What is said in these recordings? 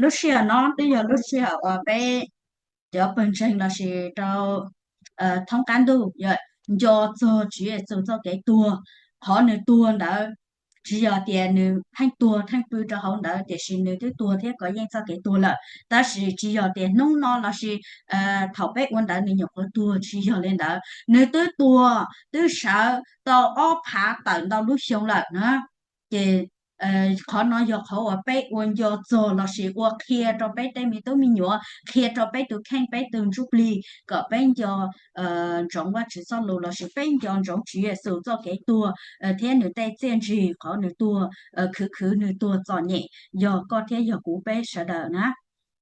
Lub sij hawm no twb yog lub sij hawm uas peb cov pawg ntseeg lossis rau thoob qab ntuj yog nco txog Tswv Yexus txoj kev tuag, qhov nws tuag ntawd tsis yog tias nws pheej tuag theej pw rau hauv ntawd, tiam sis nws twb tuag thiab kov yeej txoj kev tuag lawm. Tab sis tsis yog tias hnub no lossis thaum peb ua ntawd nws nyuam qhuav tuag, tsis yog li ntawd. Nws twb tuag twb sawv tau ob phav tawm ntau lub xyoo lawm na. Ces qhov no yog qhov uas peb ua nco txog lossis ua qhia rau peb tej me tub me nyuam, qhia rau peb tus kheej peb tus ntsuj plig kom peb nco ntsoov Vajtswv txoj lus lossis peb nco ntsoov Tswv Yexus txoj kev tuag thiab nws tej txiaj ntsig, qhov nws tuag khwv khwv nws tuag txom nyem yog koj thiab yog kuv peb sawv daws na.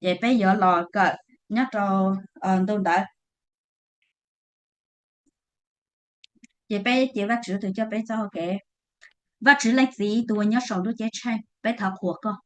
Ces peb yuav los kawm nyob rau ntu ntawd. Ces peb cia Vajtswv tus coj peb txoj hau kev. Vajtswv Leej Txiv tus uas nyob saum ntuj ceeb tsheej, peb thov qhuas koj.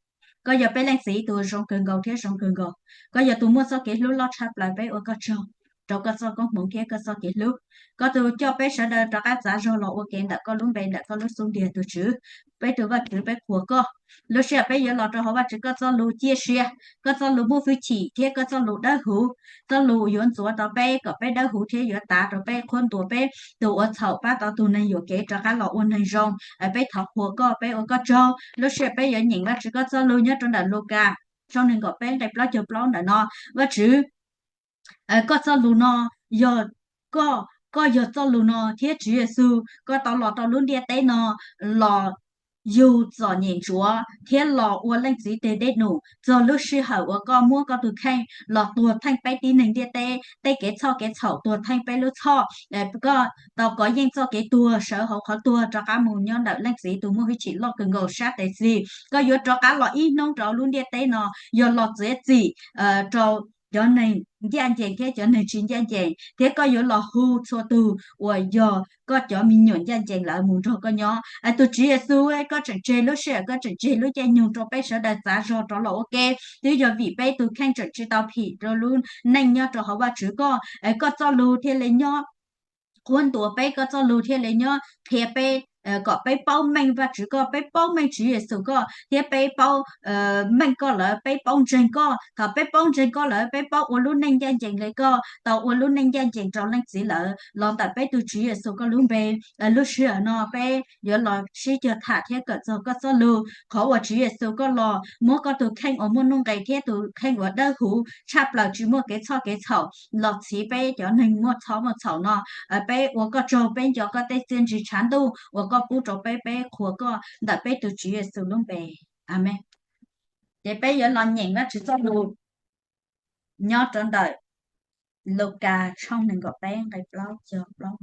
Koj yog peb Leej Txiv tus zoo kawg nkaus thiab zoo kawg nkaus. Koj yog tus muaj txoj kev hlub loj tshaj plaws, peb ua koj tsaug rau koj txoj koob hmoov thiab koj txoj kev hlub. Koj tus coj peb sawv daws rov qab txav zog los ua ke ntawm koj lub npe, ntawm koj lub xub ntiag tus Tswv. Peb tus Vajtswv peb qhuas koj. Lub sij hawm peb yuav los rau hauv Vajtswv koj txoj lus ciaj sia, koj txoj lus muaj hwj chim thiab koj txoj lus dawb huv, txoj lus yuav ntxuav tau peb kom peb dawb huv thiab yuav tav rau peb qhuab ntuas peb tus uas txhaum, pab tau tus neeg yuam kev rov qab los ua neeg zoo. Peb thov qhuas koj, peb ua koj tsaug. Lub sij hawm peb yuav nyeem Vajtswv koj txoj lus nyob rau ntawm Lukas tshooj nees nkaum peb nqe plaub caug plaub ntawm no. Vajtswv, koj txoj lus no yog, koj, koj yog txoj lus no thiab Tswv Yexus koj tau los rau lub ntiaj teb no los yug txom nyem ntsuav thiab los ua Leej Txiv tes dej num txog lub sij hawm uas koj muab koj tus kheej los tuag theej peb tib neeg ntiaj teb tej kev txhoj kev txhaum, tuag theej peb lub txhoj. Koj tau kov yeej txoj kev tuag, sawv hauv qhov tuag rov qab mus nyob ntawm Leej Txiv tus muaj hwj chim loj kawg nkaus sab tes txig. Koj yuav rov qab los ib hnub rau lub ntiaj teb no yog los txiav txim rau cov neeg ncaj ncees thiab cov neeg tsis ncaj ncees, thiab koj yuav los hu txhua tus uas yog koj cov me nyuam ncaj ncees lawv mus nrog koj nyob. Es tus Tswv Yexus, koj tseem tseg lub sij hawm, koj tseem tseg lub caij nyoog rau peb sawv daws txav zog rov los ua ke. Twb yog vim peb tus kheej tseem tsis tau phim rau lub neej nyob rau hauv Vajtswv koj. Es koj txoj lus thiaj li nyob qhuab ntuas peb, koj txoj lus thiaj li nyob qhia peb kom peb paub meej Vajtswv koj, peb paub meej Tswv Yexus koj, thiab peb paub meej koj lawm, peb paub ntseeg koj. Thaum peb paub ntseeg koj lawm, peb paub ua lub neej ncaj ncees li koj tau ua lub neej ncaj ncees rau Leej Txiv lawm los ntawm peb tus Tswv Yexus koj lub npe. Lub sij hawm no peb yuav los sib cog tham thiab kawm txog koj txoj lus, qhov uas Tswv Yexus koj los muab koj tus kheej uas muaj nuj nqis thiab tus kheej uas dawb huv tshaj plaws tsis muaj kev txhoj kev txhaum los txhiv peb cov neeg muaj txhoj muaj txhaum no. Peb ua koj tsaug, peb nco koj tej txiaj ntsig tshav ntuj uas koj pub rau peb, peb qhuas koj ntawm peb tus Tswv Yexus lub npe. Amees. Ces peb yuav los nyeem Vajtswv txoj lus nyob rau ntawm Lukas tshooj nees nkaum peb nqe plaub caug plaub.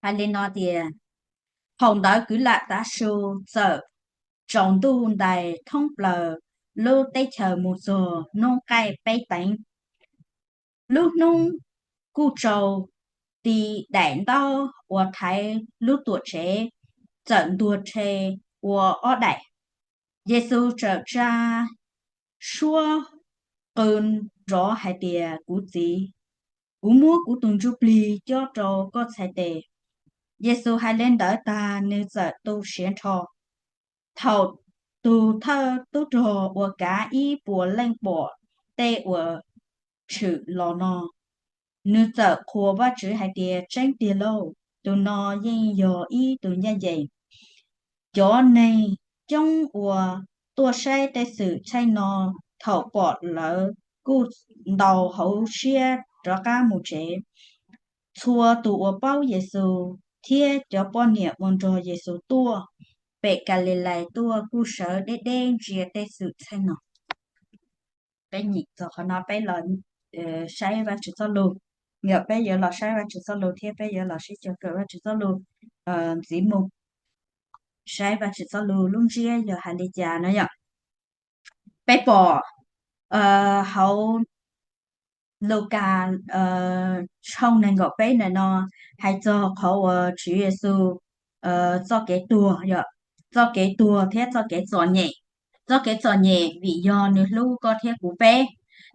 Hais li no tias, thaum ntawd kwv lam tav su txawm tsaus ntuj ntais thoob plaws lub teb chaws mus txog hnub qaij peb teev. Lub hnub kuj tsaus, tis daim ntaub uas thaiv lub Tuamtsev txawm ntuag rhe ua ob daim. Yexus txawm tsa suab qw nrov hais tias, Kuv Txiv, kuv muab kuv tus ntsuj plig cob rau koj txhais tes. Yexus hais li ntawd tag, nws txawm tu siav nrho. Thaum tus thawj tub rog uas kav ib puas leej pom tej uas tshwm los no, nws txawm qhuas Vajtswv hais tias, Tseeb tiag lauj, tus no yeej yog ib tug ncaj ncees. Cov neeg coob uas tuaj saib tej xwm txheej no, thaum pom lawv kuj ntaus hauv siab rov qab mus tsev. Txhua tus uas paub Yexus thiab cov poj niam uas nrog Yexus tuaj pem Kalilais tuaj kuj sawv deb deb ntsia tej xwm txheej no. Peb nyeem txog qhov no peb los saib Vajtswv txoj lus. Yog peb yuav los saib Vajtswv txoj lus thiab peb yuav los sib cog kawm Vajtswv txoj lus ntxiv mus. Saib Vajtswv txoj lus lub ntsiab yog hais li cas no yom. Peb pom hauv Lukas tshooj nees nkaum peb ntawm no hais txog qhov uas Tswv Yexus txoj kev tuag, yog txoj kev tuag thiab txoj kev txom nyem. Txoj kev txom nyem vim yog nws hlub koj thiab kuv peb.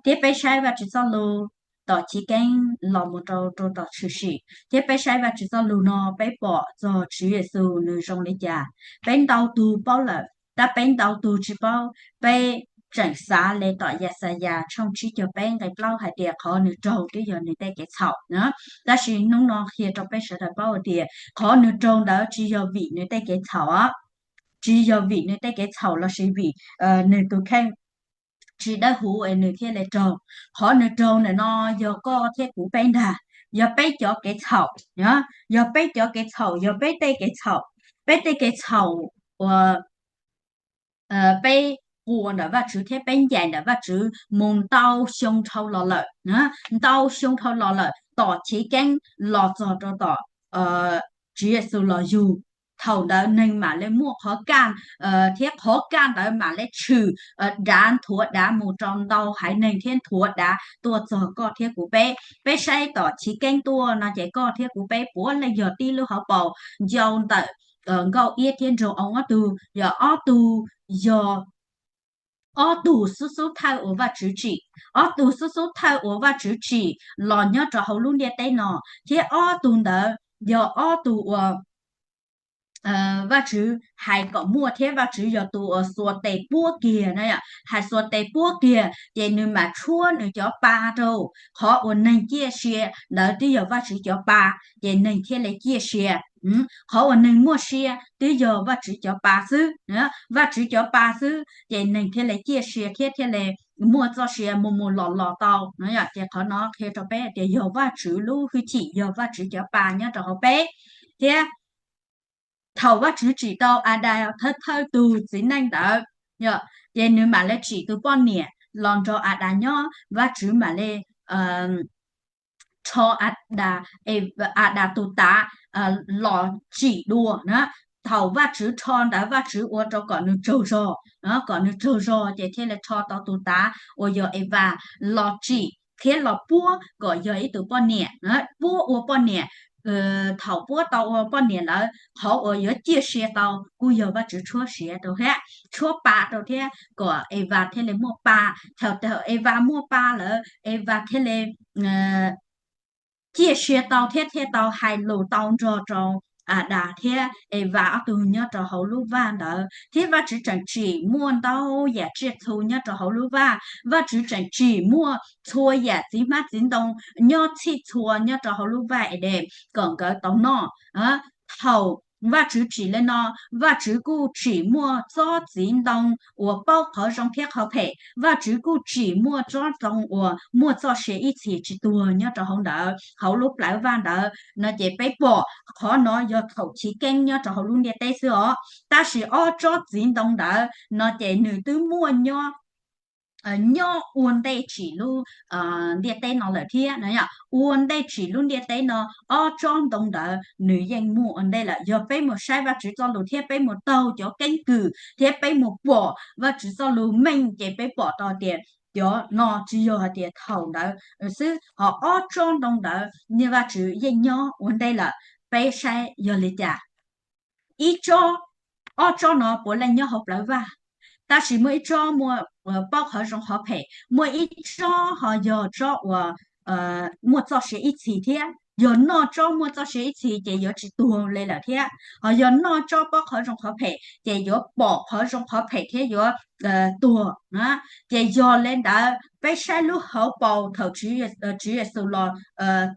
Thiab peb saib Vajtswv txoj lus tom chiv keeb los mus rau rau tom tshwm sim. Thiab peb saib Vajtswv txoj lus no peb pom txog Tswv Yexus nws zoo li cas. Peb ntau tug paub lawm, tab peb ntau tug tsis paub. Peb tseem xav le tom Yaxayas tshooj tsib caug peb nqe plaub hais tias qhov nws raug twb yog nws tej kev txhaum na. Tab sis hnub no qhia rau peb sawv daws paub hais tias qhov nws raug ntawd tsis yog vim nws tej kev txhaum, tsis yog vim nws tej kev txhaum lossis vim nws tus kheej tsis dawb huv es nws thiaj li raug. Qhov nws raug ntawm no yog koj thiab kuv peb ntag, yog peb cov kev txhaum, yog peb cov kev txhaum, yog peb tej kev txhaum, peb tej kev txhaum uas peb quas ntawm Vajtswv thiab peb ncaim ntawm Vajtswv mus ntau xyoo dhau los lawm, ntau xyoo dhau los lawm tom chiv keeb los txog rau tom Tswv Yexus los yug. Thaum ntawd neeg mam li muaj qhov kaj, thiab qhov kaj ntawd mam li tshwm dav nthuav dav mus rau ntau haiv neeg thiab nthuav dav tuaj txog koj thiab kuv peb. Peb saib tom chiv keeb tuaj no ces koj thiab kuv peb puav leej yog tib lub hauv paus ncau ntawm Nkauj Iab thiab Nraug Oo ob tug, yog ob tug, yog ob tug xub xub thawj uas Vajtswv tsim, ob tug xub xub thawj uas Vajtswv tsim los nyob rau hauv lub ntiaj teb no, thiab ob tug ntawd yog ob tug uas Vajtswv hais kom muaj thiab Vajtswv yog tus uas xuas tes puab kiag na, hais xuas tes puab kiag ces nws mam tshuab nws cov pa rau. Qhov uas neeg ciaj sia ntawd twb yog Vajtswv cov pa, ces neeg thiaj li ciaj sia. Qhov uas neeg muaj sia twb yog Vajtswv cov pa xwb, Vajtswv cov pa xwb ces neeg thiaj li ciaj sia thiab thiaj li muaj txoj sia mus mus los los tau no. Ces qhov no qhia rau peb tias yog Vajtswv lub hwj chim, yog Vajtswv cov pa nyob rau hauv peb. Thiab thaum Vajtswv tsim tau Adas thawj thawj tus txiv neej ntawd, ces nws mam li tsim tus poj niam los nrog Adas nyob. Vajtswv mam li rho Adas, Adas tus tav los tsim dua na. Thaum Vajtswv rho ntawd Vajtswv ua rau kom nws tsaug zog, kom nws tsaug zog ces thiaj li rho tau tus tav uas yog Evas los tsim thiab los puab kom yog ib tug poj niam, puab ua poj niam. Thaum puab tau ua poj niam lawm qhov uas yuav ciaj sia tau kuj yog Vajtswv tshuab siav rau thiab tshuab pa rau thiab kom Evas thiaj li muaj pa. Thaum Evas muaj pa lawm Evas thiaj li ciaj sia tau thiab thiaj tau hais lus tau nrog rau Adas thiab Evas ob tug nyob rau hauv lub vaj ntawd. Thiab Vajtswv tseem tsim muaj ntau yam tsiaj txhu nyob rau hauv lub vaj. Vajtswv tseem tsim muaj txhua yam txiv hmab txiv ntoo nyob txhij txhua nyob rau hauv lub vaj Edes kom nkawd tau noj. Thaum Vajtswv tsim li no, Vajtswv kuj tsim muaj tsob txiv ntoo uas paub qhov zoo thiab qhov phem. Vajtswv kuj tsim muaj tsob ntoo uas muaj txoj sia ib txhis tsis tuag nyob rau hauv ntawd, hauv lub plawv vaj ntawd no. Ces peb pom qhov no yog thaum chiv keeb nyob rau hauv lub ntiaj teb xwb os. Tab sis ob tsob txiv ntoo ntawd no ces nws twb muaj nyob nyob ua ntej tsim lub ntiaj teb no lawm thiab no. Ua ntej tsim lub ntiaj teb no ob tsob ntoo ntawd nws yeej muaj ua ntej lawm. Yog peb mus saib Vajtswv txoj lus thiab peb mus taug cov keeb kwm thiab peb mus pom Vajtswv txoj lus meej ces peb pom tau tias cov no tsis yog hais tias thaum ntawd xwb, ho ob tsob ntoo ntawd niag Vajtswv yeej nyob ua ntej lawm. Peb saib yog li cas? Ib tsob, ob tsob no puav leej nyob hauv plawv vaj, tab sis muaj ib tsob muaj paub qhov zoo qhov phem, muaj ib tsob ho yog tsob uas muaj txoj sia ib txhis thiab. Yog noj tsob muaj txoj sia ib txhis ces yuav tsis tuag li lawm thiab, ho yog noj tsob paub qhov zoo qhov phem ces yuav pom qhov zoo qhov phem thiab yuav tuag na. Ces yog li ntawd peb saib lub hauv paus thaum Tswv Yexus los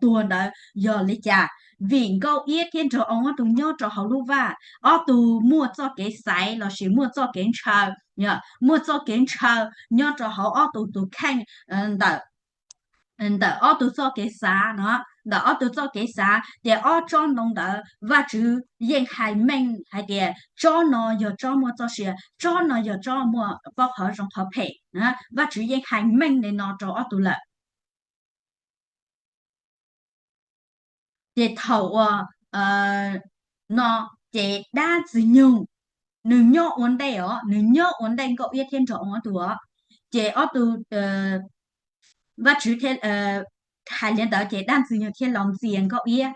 tuag ntawd yog li cas? Vim Nkauj Iab thiab Nraug Oo ob tug nyob rau hauv lub vaj, ob tug muaj txoj kev xaiv lossis muaj txoj kev ntshaw, muaj txoj kev ntshaw nyob rau hauv ob tug tus kheej ntawm ntawm ob tug txoj kev xav no, ntawm ob tug txoj kev xav ces ob tsob ntoo ntawd Vajtswv yeej hais meej hais tias tsob no yog tsob muaj txoj sia, tsob no yog tsob muaj paub qhov zoo qhov phem. Vajtswv yeej hais meej li no rau ob tug lawm. Ces thaum uas no ces dab Ntxwg Nyoog nws nyob ua ntej os, nws nyob ua ntej Nkauj Iab thiab Nraug Oo ob tug os. Ces ob tug Vajtswv thiaj hais li ntawd ces dab Ntxwg Nyoog thiaj los ntxias Nkauj Iab,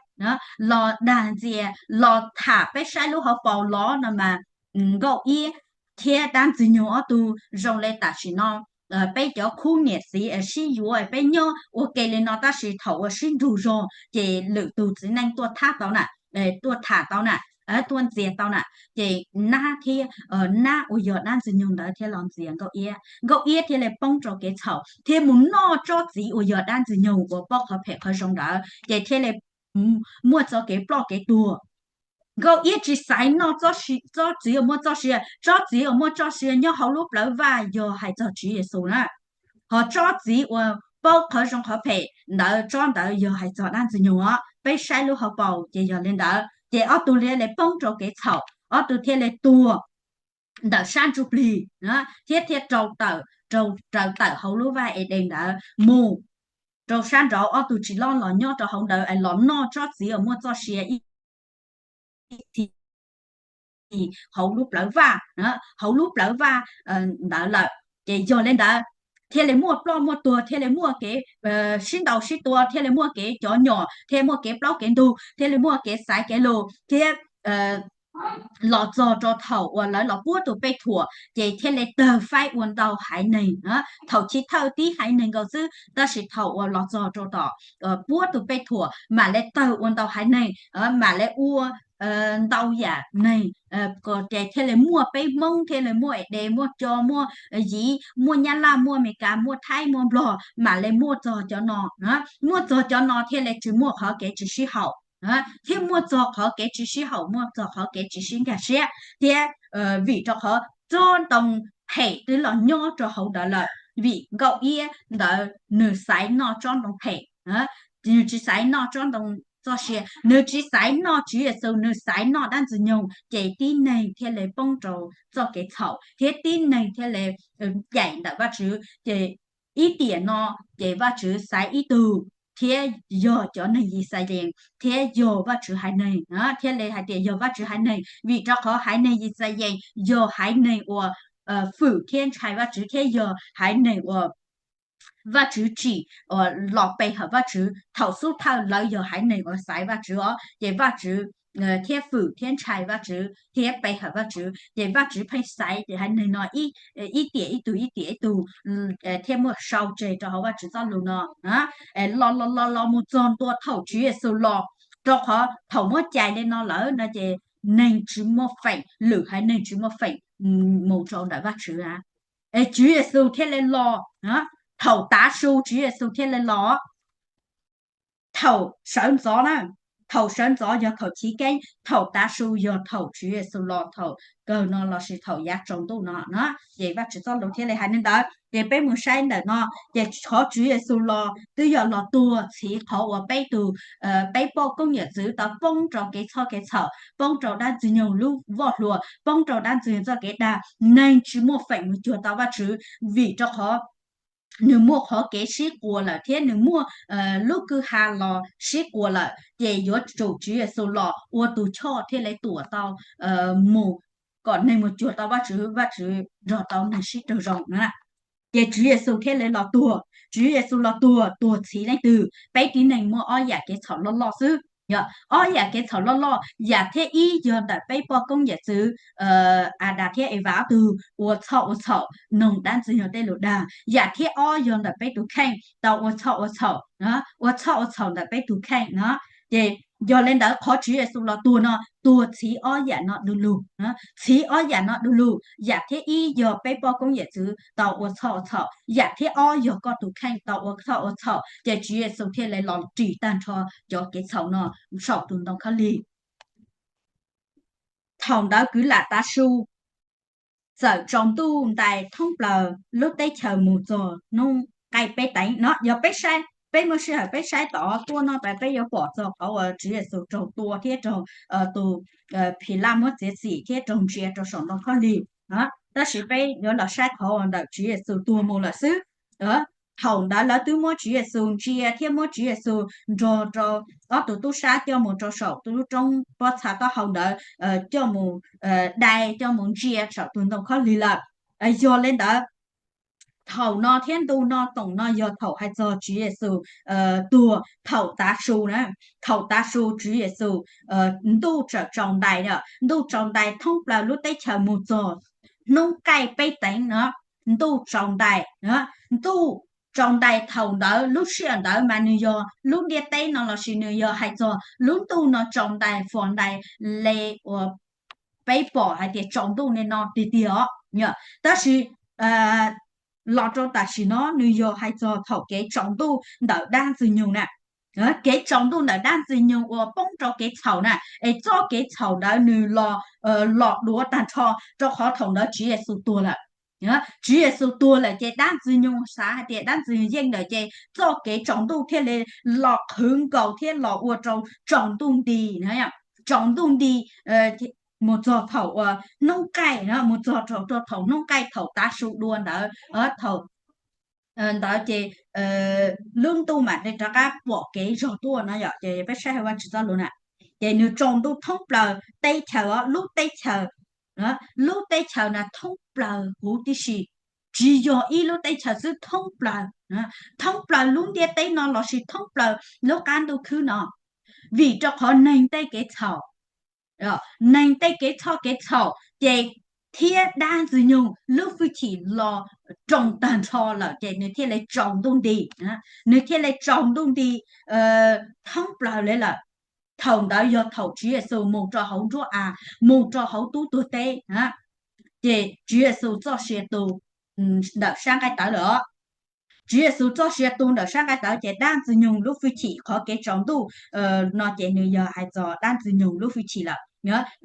los dag ntxias, los tham peb saib lub hauv paus los no mas Nkauj Iab thiab dab Ntxwg Nyoog ob tug zoo li tam sim no peb cov khub niam txiv sib yuav peb nyob ua ke li no, tab sis thaum uas sib nrug zog ces lwm tus txiv neej tuaj thab tau na, tuaj tham tau na, tuaj ntxias tau na. Ces Nab thiab, Nab uas yog dab Ntxwg Nyoog ntawd thiaj los ntxias Nkauj Iab, Nkauj Iab thiaj li poob rau kev txhaum thiab mus noj tsob txiv uas yog dab Ntxwg Nyoog uas paub qhov phem qhov zoo ntawd ces thiaj li muaj txoj kev ploj kev tuag. Nkauj Iab tsis xaiv noj tsob txiv uas muaj txoj sia, tsob txiv uas muaj txoj sia nyob hauv lub plawv vaj yog hais txog Tswv Yexus na. Ho tsob txiv uas paub qhov zoo qhov phem ntawd, tsob ntawd yog hais txog dab Ntxwg Nyoog os. Peb saib lub hauv paus ces yog li ntawd ces ob tug thiaj li poob rau kev txhaum, ob tug thiaj li tuag ntawm sab ntsuj plig thiab thiaj raws tawm hauv lub vaj Edees ntawd mus rau sab nraud. Ob tug tsis loj los nyob rau hauv ntawd es los noj tsob txiv uas muaj txoj sia ib txhis hauv lub plawv vaj, hauv lub plawv vaj ntawd lawm. Ces yog li ntawd thiaj li muaj ploj muaj tuag, thiaj li muaj kev sib ntaus sib tua, thiaj li muaj kev cov nyom, thiaj muaj kev plaub kev ntug, thiaj li muaj kev xaiv kev lus thiab los txog rau thaum uas lawv los puab tus pej thuam ces thiaj li tawg faib ua ntau haiv neeg. Thaum chiv thawj tib haiv neeg nkaus xwb, tab sis thaum uas los txog rau tom puab tus pej thuam mam li tawg ua ntau haiv neeg, mam li ua ntau yam neeg, ces thiaj li muaj peb Hmoob, thiaj li muaj Edees, muaj Co, muaj Yiv, muaj Nyab Laj, muaj Amelikas, muaj Thaib, muaj Nplog, mam li muaj txog cov no. Muaj txog cov no thiaj li tsis muaj qhov kev tsis sib haum, thiab muaj txog qhov kev tsis sib haum, muaj txog qhov kev tsis sib nkag siab thiab vim rau qhov tsob ntoo phem twb los nyob rau hauv ntawd lawm, vim Nkauj Iab ntawd nws xaiv noj tsob ntoo phem, nws tsis xaiv noj tsob ntoo txoj sia, nws tsis xaiv noj Tswv Yexus, nws xaiv noj dab Ntxwg Nyoog, ces tib neeg thiaj li poob rau txoj kev txhaum thiab tib neeg thiaj li caim ntawm Vajtswv. Ces ib tiam no ces Vajtswv xaiv ib tug thiab yog cov neeg Yixalayees thiab yog Vajtswv haiv neeg, thiaj li hais tias yog Vajtswv haiv neeg, vim rau qhov haiv neeg Yixalayees yog haiv neeg uas fwm thiab ntshai Vajtswv thiab yog haiv neeg uas Vajtswv tsim uas los pe hawm Vajtswv. Thaum xub thawj lawv yog haiv neeg uas xaiv Vajtswv os, ces Vajtswv thiab fwm thiab ntshai Vajtswv thiab pe hawm Vajtswv, ces Vajtswv pheej xaiv haiv neeg no ib tiam ib tug ib tiam ib tug thiab muab sau tseg rau hauv Vajtswv txoj lus no los los los los mus txog ntua thaum Tswv Yexus los, rau qhov thaum muab cais li no lawm no ces neeg tsis muaj feem, lwm haiv neeg tsis muaj feem mus rau ntawm Vajtswv. Es Tswv Yexus thiaj li los, thaum tav su Tswv Yexus thiaj li los. Thaum sawv ntxov na, thaum sawv ntxov yog thaum chiv keeb, thaum tav su yog thaum Tswv Yexus los thaum kawg no lossis thaum yav tsaus ntuj no na. Ces Vajtswv txoj lus thiaj li hais li ntawd. Ces peb mus saib ntawm no, ces qhov Tswv Yexus los twb yog los tuag txhiv qhov uas peb tus, peb poj koob yawm txwv tau poob rau kev txhoj kev txhaum, poob rau dab Ntxwg Nyoog lub voj hlua, poob rau dab Ntxwg Nyoog txoj kev dag. Neeg tsis muaj feem mus cuag tau Vajtswv, vim rau qhov nws muaj qhov kev sib quas lawm thiab nws muaj lub kwj ha los sib quas lawm, ces yuav tsum Tswv Yexus los ua tus choj thiaj li tuam tau mus, kom neeg mus cuag tau Vajtswv, Vajtswv nrog tau neeg sib raug zoo na. Ces Tswv Yexus thiaj li los tuag. Tswv Yexus los tuag, tuag txhiv leej twg? Peb tib neeg muaj ob yam kev txhaum loj loj xwb. Yog ob yam kev txhaum loj loj, yam thib ib yog ntawm peb poj koob yawm txwv Adas thiab Evas ob tug ua txhoj ua txhaum noog dab Ntxwg Nyoog tej lus dag. Yam thib ob yog ntawm peb tus kheej tau ua txhoj ua txhaum, ua txhoj ua txhaum ntawm peb tus kheej no. Ces yog li ntawd qhov Tswv Yexus los tuag no tuag txhiv ob yam no du lug, txhiv ob yam no du lug. Yam thib ib yog peb poj koob yawm txwv tau ua txhoj ua txhaum, yam thib ob yog koj tus kheej tau ua txhoj ua txhaum, ces Tswv Yexus thiaj li los ris tag nrho cov kev txhaum no saum tus ntoo khaub lig. Thaum ntawd kwv lam tav su, txawm tsaus ntuj ntais thoob plaws lub teb chaws mus txog hnub qaij peb teev no. Yog peb saib, peb muaj sij hawm peb saib tom tuaj no tas peb yuav pom txog qhov uas Tswv Yexus raug tua thiab raug tus Philaj muab txiav txim thiab raug ntsia rau saum ntoo khaub lig. Tab sis peb yuav los saib qhov uas ntawm Tswv Yexus tuag mus lawm xwb. Thaum ntawd lawv twb muab Tswv Yexus ntsia thiab muab Tswv Yexus nrog rau ob tug tub sab coj mus rau saum lub roob pob txha taub hau ntawd, coj mus dai coj mus ntsia saum tus ntoo khaub lig lawm. Yog li ntawd, thaum no thiab ntu no toom no yog thaum hais txog Tswv Yexus tuag thaum tav su na. Thaum tav su Tswv Yexus, ntuj txawm tsaus ntais, ntuj tsaus ntais thoob plaws lub teb chaws mus txog hnub qaij peb teev no. ntuj tsaus ntais. Ntuj tsaus ntais thaum ntawd, lub sij hawm ntawd mas nws yog lub ntiaj teb no lossis nws yog hais txog lub ntuj no tsaus ntais fos ntais li uas peb pom hais tias tsaus ntuj li no tiag tiag os. Tab sis los rau tam sim no nws yog hais txog thaum kev tsaus ntuj ntawm dab Ntxwg Nyoog na. Kev tsaus ntuj ntawm dab Ntxwg Nyoog uas poob rau kev txhaum na, es txoj kev txhaum ntawd nws los, los duav tag nrho rau qhov thaum ntawd Tswv Yexus tuag lawm. Tswv Yexus tuag lawm ces dab Ntxwg Nyoog xav hais tias dab Ntxwg Nyoog yeej lawm ces txoj kev tsaus ntuj thiaj li los qhwv nkaus thiab los ua rau tsaus ntuj nti na. Tsaus ntuj nti mus txog thaum uas hnub qaij, mus txog rau thaum hnub qaij thaum tav su dua ntawd, thaum ntawd ces lub ntuj mam li rov qab pom kev zog tuaj no yom. Ces peb saib hauv Vajtswv txoj lus na, ces nws tsaus ntuj thoob plaws teb chaws os, lub teb chaws, lub teb chaws na thoob plaws huv tib si, tsis yog ib lub teb chaws xwb, thoob plaws, thoob plaws lub ntiaj teb no lossis thoob plaws lub qab ntuj khwb no, vim rau qhov neeg tej kev txhaum, neeg tej kev txhoj kev txhaum ces thiab dab Ntxwg Nyoog lub hwj chim los roos tag nrho lawm ces nws thiaj li tsaus ntuj nti, nws thiaj li tsaus ntuj nti thoob plaws li lawm. Thaum ntawd yog thaum Tswv Yexus mus rau hauv nruab av, mus rau hauv tub tuag teb, ces Tswv Yexus txoj sia tu ntawm sab nqaij tawv lawm os. Tswv Yexus txoj sia tu ntawm sab nqaij tawv ces dab Ntxwg Nyoog lub hwj chim qhov kev tsaus ntuj no ces nws yog hais txog dab Ntxwg Nyoog lub hwj chim lawm.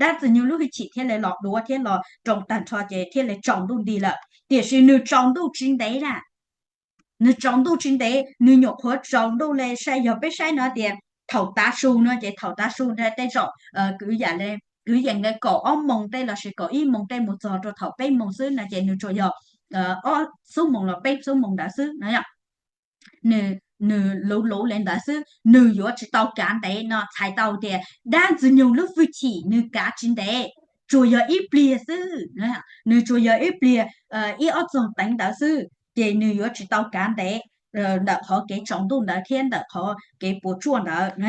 Dab Ntxwg Nyoog lub hwj chim thiaj li los duav thiab los roos tag nrho ces thiaj li tsaus ntuj nti lawm. Tiam sis nws tsaus ntuj tsis ntev na, nws tsaus ntuj tsis ntev, nws nyuam qhuav tsaus ntuj li, saib yog peb saib no tias thaum tav su no ces thaum tav su tej zaum kwv yam li, kwv yees li kaum ob moos tej lossis kaum ib moos tej mus txog rau thaum peb moos xwb no ces nws tsuas yog ob xuab moos los peb xuab moos ntawd xwb no. Nws, nws luv luv li ntawd xwb, nws yuav tsis tau kav ntev no, txhais tau tias dab Ntxwg Nyoog lub hwj chim nws kav tsis ntev, tsuas yog ib pliag xwb, nws tsuas yog ib pliag, ib ob txog teev ntawd xwb ces nws yuav tsis tau kav ntev ntawm qhov kev tsaus ntuj ntawd thiab ntawm qhov kev puas tsuaj ntawd no.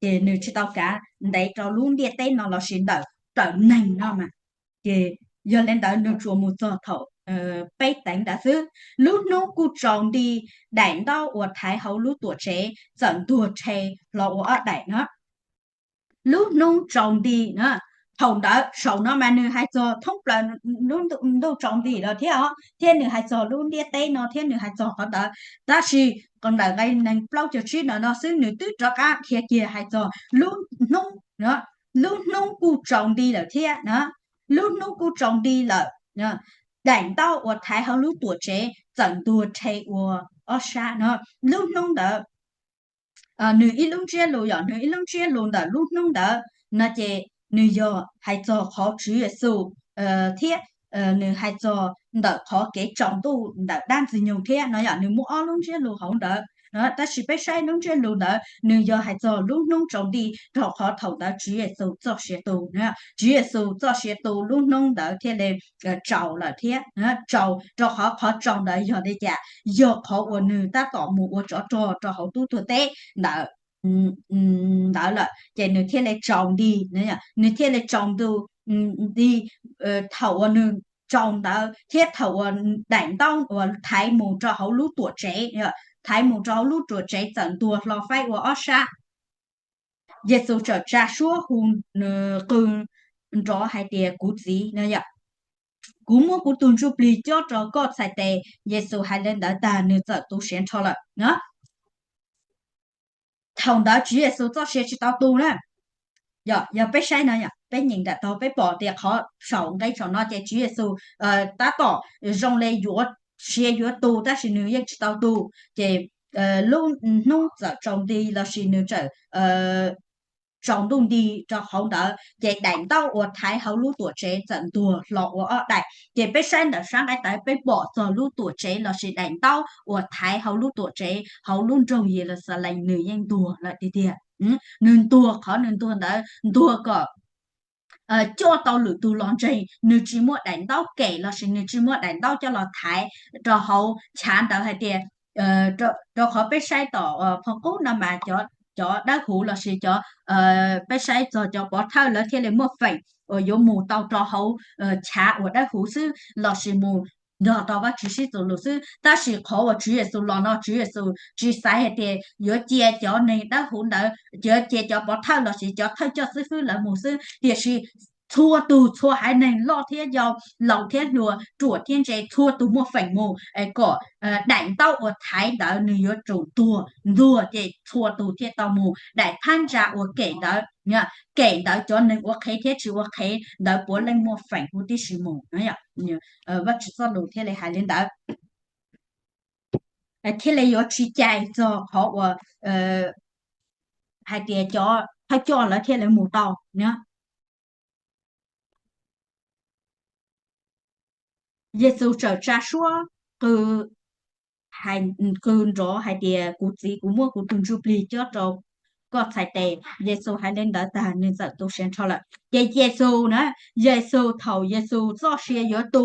Ces nws tsis tau kav ntev rau lub ntiaj teb no lossis ntawm raws neeg no mas. Ces yog li ntawd nws tsuas mus txog thaum peb teev ntawd xwb. Lub hnub kuj tsaus nti, daim ntaub uas thaiv hauv lub tuam tsev txawm ntuag rhe hlo ua ob daim no. Lub hnub tsaus nti na, thaum ntawd saum no mas nws hais txog thoob plaws ntuj tsaus nti lawm thiab os, thiab nws hais txog lub ntiaj teb no thiab nws hais txog qhov ntawd. Tab sis ntawm nqe nees plaub caug tsib no no xwb nws twb rov qab qhia kiag hais txog lub hnub, lub hnub kuj tsaus nti lawm thiab na, lub hnub kuj tsaus nti lawm, daim ntaub uas thaiv hauv lub tuam tsev txawm ntuag rhe ua ob sab no. Lub hnub ntawd nws ib lub ntsiab lus, yog nws ib lub ntsiab lus ntawm lub hnub ntawd no ces nws yog hais txog qhov Tswv Yexus thiab nws hais txog ntawm qhov kev tsaus ntuj ntawm dab Ntxwg Nyoog thiab no, yog nws muaj ob lub ntsiab lus hauv ntawd. Tab sis peb saib lub ntsiab lus ntawd nws yog hais txog lub hnub tsaus nti, rau qhov thaum ntawd Tswv Yexus txoj sia tu, Tswv Yexus txoj sia tu lub hnub ntawd thiaj li tsaus lawm thiab, tsaus rau qhov, qhov tsaus ntawd yog li cas? Yog qhov uas nws tab tom mus ua tsov rog rau hauv tub tuag teb ntawd ntawd lawm ces nws thiaj li tsaus nti, nws thiaj li tsaus ntuj nti thaum uas nws tsaus ntawd thiab thaum uas daim ntaub uas thaiv mus rau hauv lub tuam tsev, thaiv mus rau hauv lub tuam tsev txawm ntuag hlo faib ua ob sab. Yexus txawm tsa suab hu nws qw nrov hais tias, Kuv Txiv, kuv muab kuv tus ntsuj plig cob rau koj txhais tes. Yexus hais li ntawd tag nws txawm tu siav nrho lawm. Thaum ntawd Tswv Yexus txoj sia tsis tau tu na. Yog peb saib no, peb nyeem nram taug peb pom tias qhov saum nqe saum no ces Tswv Yexus tab tom zoo li yuav sia yuav tu tab sis nws yeej tsis tau tu. Ces lub hnub txawm tsaus nti lossis nws txawm tsaus ntuj nti rau hauv ntawd ces daim ntaub uas thaiv hauv lub tuam tsev txawm ntuag hlo ua ob daim. Ces peb saib ntawm sab nqaij tawv peb pom txog lub tuam tsev lossis daim ntaub uas thaiv hauv lub tuam tsev hauv lub nroog Yeluxalees nws yeej ntuag lawm tiag tiag. Nws ntuag, qhov nws ntuag ntawd ntuag kom coj tau lwm tus los ntseeg, nws tsis muaj daim ntaub kem lossis nws tsis muaj daim ntaub coj los thaiv rau hauv chav ntawd hais tias, rau qhov peb saib tom phoo qub no mas cov dawb huv lossis cov, peb saib txog cov pov thawj lawv thiaj li muaj feem uas yuav mus tau rau hauv chav uas dawb huv xwb lossis mus nrog rau Vajtswv sib txuas lus xwb. Tab sis qhov uas Tswv Yexus los no Tswv Yexus tsis xaiv hais tias yuav cia cov neeg dawb huv ntawd, yuav cia cov pov thawj los sis cov thawj coj xib fwb lawv mus xwb, tiam sis txhua tus, txhua haiv neeg loj thiab yau, laus thiab hluas, ruam thiab ntse, txhua tus muaj feem mus es kom daim ntaub uas thaiv ntawd nws yuav tsum tuag, ntuag ces txhua tus thiaj tau mus. Daim phab ntsa uas kem ntawd, kem ntawd cov neeg ua qhev thiab tsis ua qhev ntawd puav leej muaj feem huv tib si mus. Vajtswv txoj lus thiaj li hais li ntawd, thiaj li yuav tsis cais txog qhov uas hais tias cov thawj coj lawv thiaj li mus tau. Yexus txawm tsa suab qw, qw nrov hais tias, Kuv Txiv, kuv muab kuv tus ntsuj plig cob rau koj txhais tes. Yexus hais li ntawd tag, nws txawm tu siav nrho lawm. Ces Yexus na, Yexus thaum Yexus txoj sia yuav tu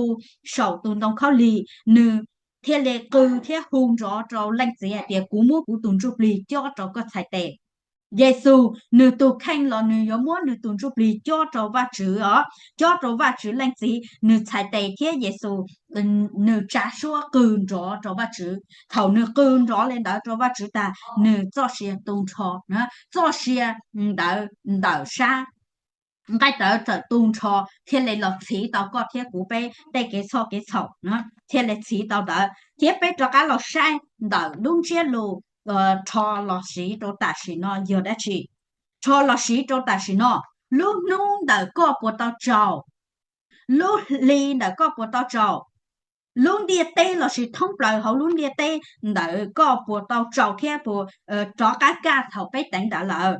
saum tus ntoo khaub lig, nws thiaj li qw thiab hu nrov rau Leej Txiv hais tias, Kuv muab kuv tus ntsuj plig cob rau koj txhais tes. Yexus nws tus kheej los nws yuav muab nws tus ntsuj plig cob rau Vajtswv os, cob rau Vajtswv Leej Txiv nws txhais tes thiab Yexus nws tsa suab qw nrov rau Vajtswv. Thaum nws qw nrov li ntawd rau Vajtswv tag, nws txoj sia tu nrho, txoj sia ntawd ntawm sab nqaij tawv txawm tu nrho thiaj li los txhiv tau koj thiab kuv peb tej kev txhoj kev txhaum, thiaj li txhiv tau ntawd. Thiab peb rov qab los saib ntawm lub ntsiab lus rho los siv rau tam sim no yog dab tsi. Rho los siv rau tam sim no, lub hnub ntawm koj puas tau tsaus, lub hli ntawm koj puas tau tsaus, lub ntiaj teb los sis thoob plaws hauv lub ntiaj teb ntawm koj puas tau tsaus thiab puas rov qab kaj thaum peb teev ntawd lawm,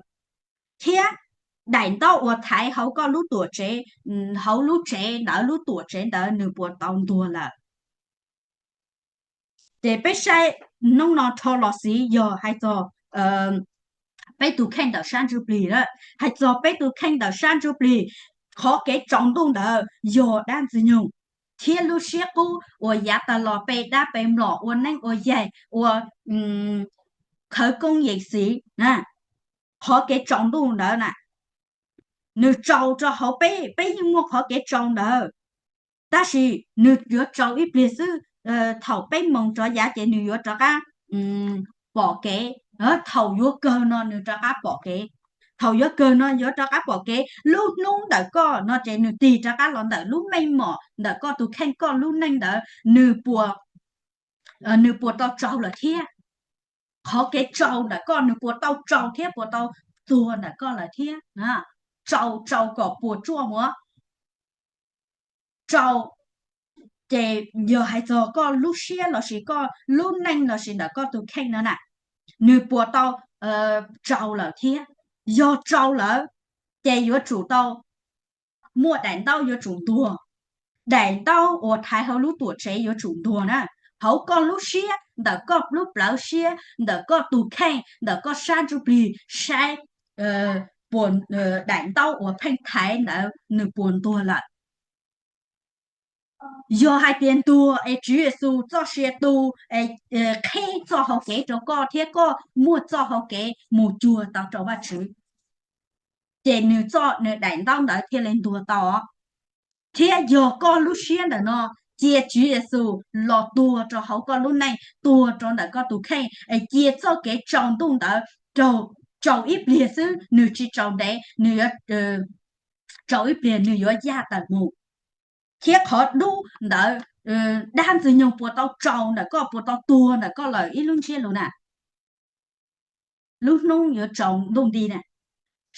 thiab daim ntaub uas thaiv hauv koj lub tuam tsev, hauv lub tsev ntawd, lub tuam tsev ntawd nws puas tau ntuag lawm. Ces peb saib hnub no rho los siv yog hais txog peb tus kheej ntawm sab ntsuj plig, hais txog peb tus kheej ntawm sab ntsuj plig. Qhov kev tsaus ntuj ntawd yog dab ntxwg nyoog thiab lub siab qub uas yav tas los pe dab pe mlom, ua neeb ua yaig, ua khawv koob yees xiv na. Qhov kev tsaus ntuj ntawd na, nws tsaus rau hauv peb, peb yeej muaj qhov kev tsaus ntawd, tab sis nws yuav tsaus ib pliag xwb. Thaum peb moos rov yav ces nws yuav rov qab pom kev. Thaum yuav kawg no nws rov qab pom kev. Thaum yuav kawg no yuav rov qab pom kev. Lub hnub ntawm koj no ces nws tig rov qab los ntawm lub meej mom ntawm koj tus kheej, koj lub neej ntawd nws puas, nws puas tau tsaus lawm thiab? Qhov kev tsaus ntawm koj nws puas tau tsaus thiab puas tau tuag ntawm koj lawm thiab? Tsaus, tsaus kom puas tsuaj mus. Tsaus ces yog hais txog koj lub siab los sis koj lub neej los sis ntawm koj tus kheej no na, nws puas tau tsaus lawm thiab? Yog tsaus lawm ces yuav tsum tau muaj daim ntaub yuav tsum ntuag. Daim ntaub uas thaiv hauv lub tuam tsev yuav tsum ntuag na. Hauv koj lub siab, ntawm koj lub plawv siab, ntawm koj tus kheej, ntawm koj sab ntsuj plig saib puas, daim ntaub uas pheej thaiv ntawd nws puas ntuag lawm. Yog hais tias ntuag es Tswv Yexus txoj sia tu, qhib txoj hau kev rau koj thiab koj muaj txoj hau kev mus cuag tau rau Vajtswv, ces nws txoj, nws daim ntaub ntawd thiaj li ntuag tau. Thiab yog koj lub siab ntawm no cia Tswv Yexus los tuag rau hauv koj lub neej, tuag rau ntawm koj tus kheej, es cia txoj kev tsaus ntuj ntawd tsaus ib pliag xwb, nws tsis tsaus ntev, nws yuav tsaus ib pliag nws yuav yaj tawm mus. Thiab qhov dub ntawd, dab ntxwg nyoog puas tau tsaus ntawm koj, puas tau tuag ntawm koj lawm ib lub ntsiab lus na. Lub hnub yuav tsaus ntuj nti na.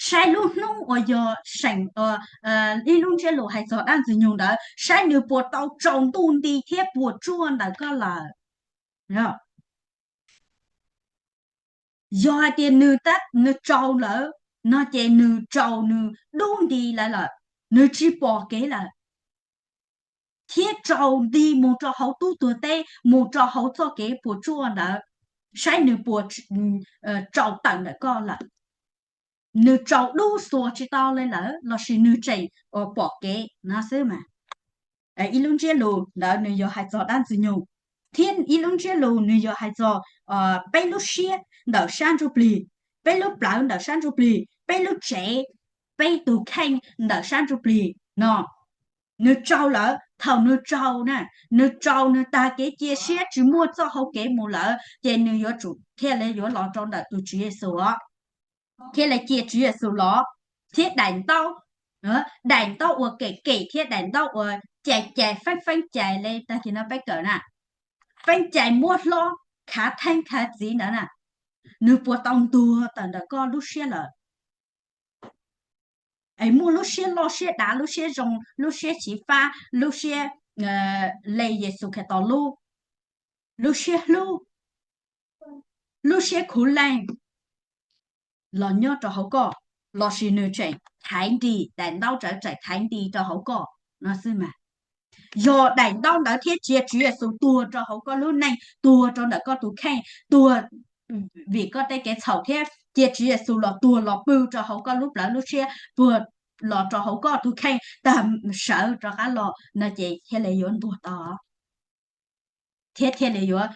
Saib lub hnub uas yog seem, ib lub ntsiab lus hais txog dab ntxwg nyoog ntawd, saib nws puas tau tsaus ntuj nti thiab puas tsuaj ntawm koj lawm. Yog hais tias nws, nws tsaus lawm no ces nws tsaus, nws dub nti lawm lawm, nws tsis pom kev lawm, thiab tsaus nti mus rau hauv tub tuag teb, mus rau hauv txoj kev puas tsuaj ntawd, saib nws puas tsaus tawm ntawm koj lawm. Nws tsaus dub xuas tsis tau li lawm lossis nws tseem pom kev no xwb mas. Ib lub ntsiab lus ntawd nws yog hais txog dab ntxwg nyoog, thiab ib lub ntsiab lus nws yog hais txog peb lub siab ntawm sab ntsuj plig, peb lub plawv ntawm sab ntsuj plig, peb lub tsev, peb tus kheej ntawm sab ntsuj plig no. Nws tsaug lawm, thaum nws tsaug na, nws tsaug nws tag kev cia siab tsis muaj txoj hau kev mus lawm ces nws yuav tsum thiaj li yuav los rau ntawm tus Tswv Yexus os, thiaj li cia Tswv Yexus los, thiab daim ntaub, daim ntaub uas kem kem thiab daim ntaub uas cais cais feeb feeb cais li tag kis no peb kawm na, feeb cais muab hlob khav theeb khav txiv ntawd na, nws puas tau ntuag tawm ntawm koj lub siab lawm? Es muaj lub siab loj siab dav, lub siab zoo, lub siab xyiv fab, lub siab le Yexus Khetos lub, lub siab hlub, lub siab khuv leej los nyob rau hauv koj, lossis nws tseem thaiv nti, daim ntaub ntawd tseem thaiv nti rau hauv koj no xwb mas. Yog daim ntaub ntawd thiab cia Tswv Yexus tuag rau hauv koj lub neej, tuag rau ntawm koj tus kheej, tuag vim koj tej kev txhaum thiab cia Tswv Yexus los tuag los pw rau hauv koj lub plawv lub siab, tuag los rau hauv koj tus kheej tag, sawv rov qab los no ces thiaj li yuav ntuag tau thiab thiaj li yuav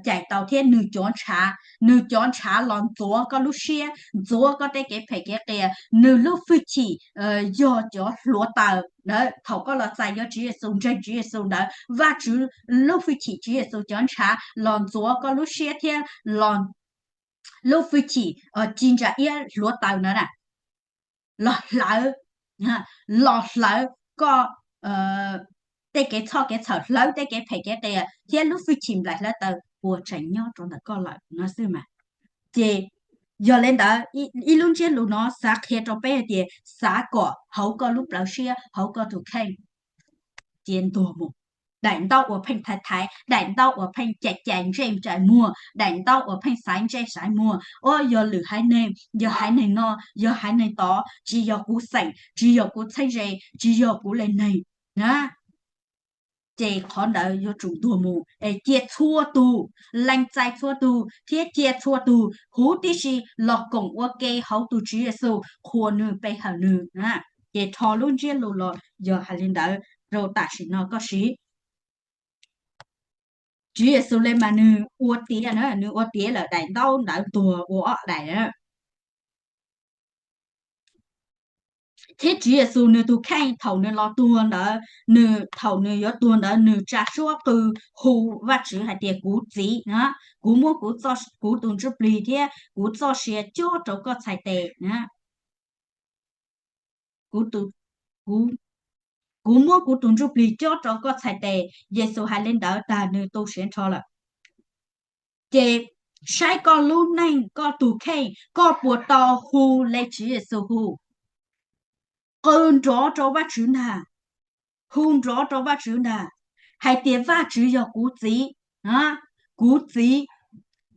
cais tau thiab nws cov ntshav, nws cov ntshav los ntxuav koj lub siab, ntxuav koj tej kev phem kev qias. Nws lub hwj chim yog cov hluav taws ntawd, thaum koj los txais yuav Tswv Yexus, ntseeg Tswv Yexus ntawd, Vajtswv lub hwj chim, Tswv Yexus cov ntshav los ntxuav koj lub siab thiab los lub hwj chim ci ntsa iab hluav taws ntawd na los hlawv, los hlawv koj tej kev txhoj kev txhaum, hlawv tej kev phem kev qias thiab lub hwj chim nplaim hlawv taws uas tseem nyob rau ntawm koj lawm no xwb mas. Ces yog li ntawd, ib lub ntsiab lus no xav qhia rau peb hais tias xav kom hauv koj lub plawv siab, hauv koj tus kheej cia ntuag mus. Daim ntaub uas pheej thaiv thaiv, daim ntaub uas pheej cais cais ntsej cais muag, daim ntaub uas pheej xaiv ntsej xaiv muag, o yog lwm haiv neeg, yog haiv neeg no, yog haiv neeg tod, tsis yog kuv xeem, tsis yog kuv txheeb ze, tsis yog kuv li neeg na, ces qhov ntawd yuav tsum ntuag mus. Es cia txhua tus, lees txais txhua tus thiab cia txhua tus huv tib si los koom ua ke hauv tus Tswv Yexus, qhuas nws, pe hawm nws. Ces rho lub ntsiab lus los yog hais li ntawd rau tam sim no koj siv. Tswv Yexus li mas nws ua tiav na, nws ua tiav lawm daim ntaub ntawd tuag ua ob daim na. Thiab Tswv Yexus nws tus kheej thaum nws los tuag ntawd, nws thaum nws yuav tuag ntawd nws tsa suab qw hu Vajtswv hais tias kuv Txiv na, kuv muab kuv, kuv tus ntsuj plig thiab kuv txoj sia cob rau koj txhais tes na. Kuv, kuv muab kuv tus ntsuj plig cob rau koj txhais tes. Yexus hais li ntawd tag nws tu siav nrho lawm. Ces saib koj lub neej, koj tus kheej, koj puas tau hu li Tswv Yexus hu, qw nrov rau Vajtswv ntag, hu nrov rau Vajtswv ntag, hais tias Vajtswv yog kuv Txiv, kuv Txiv.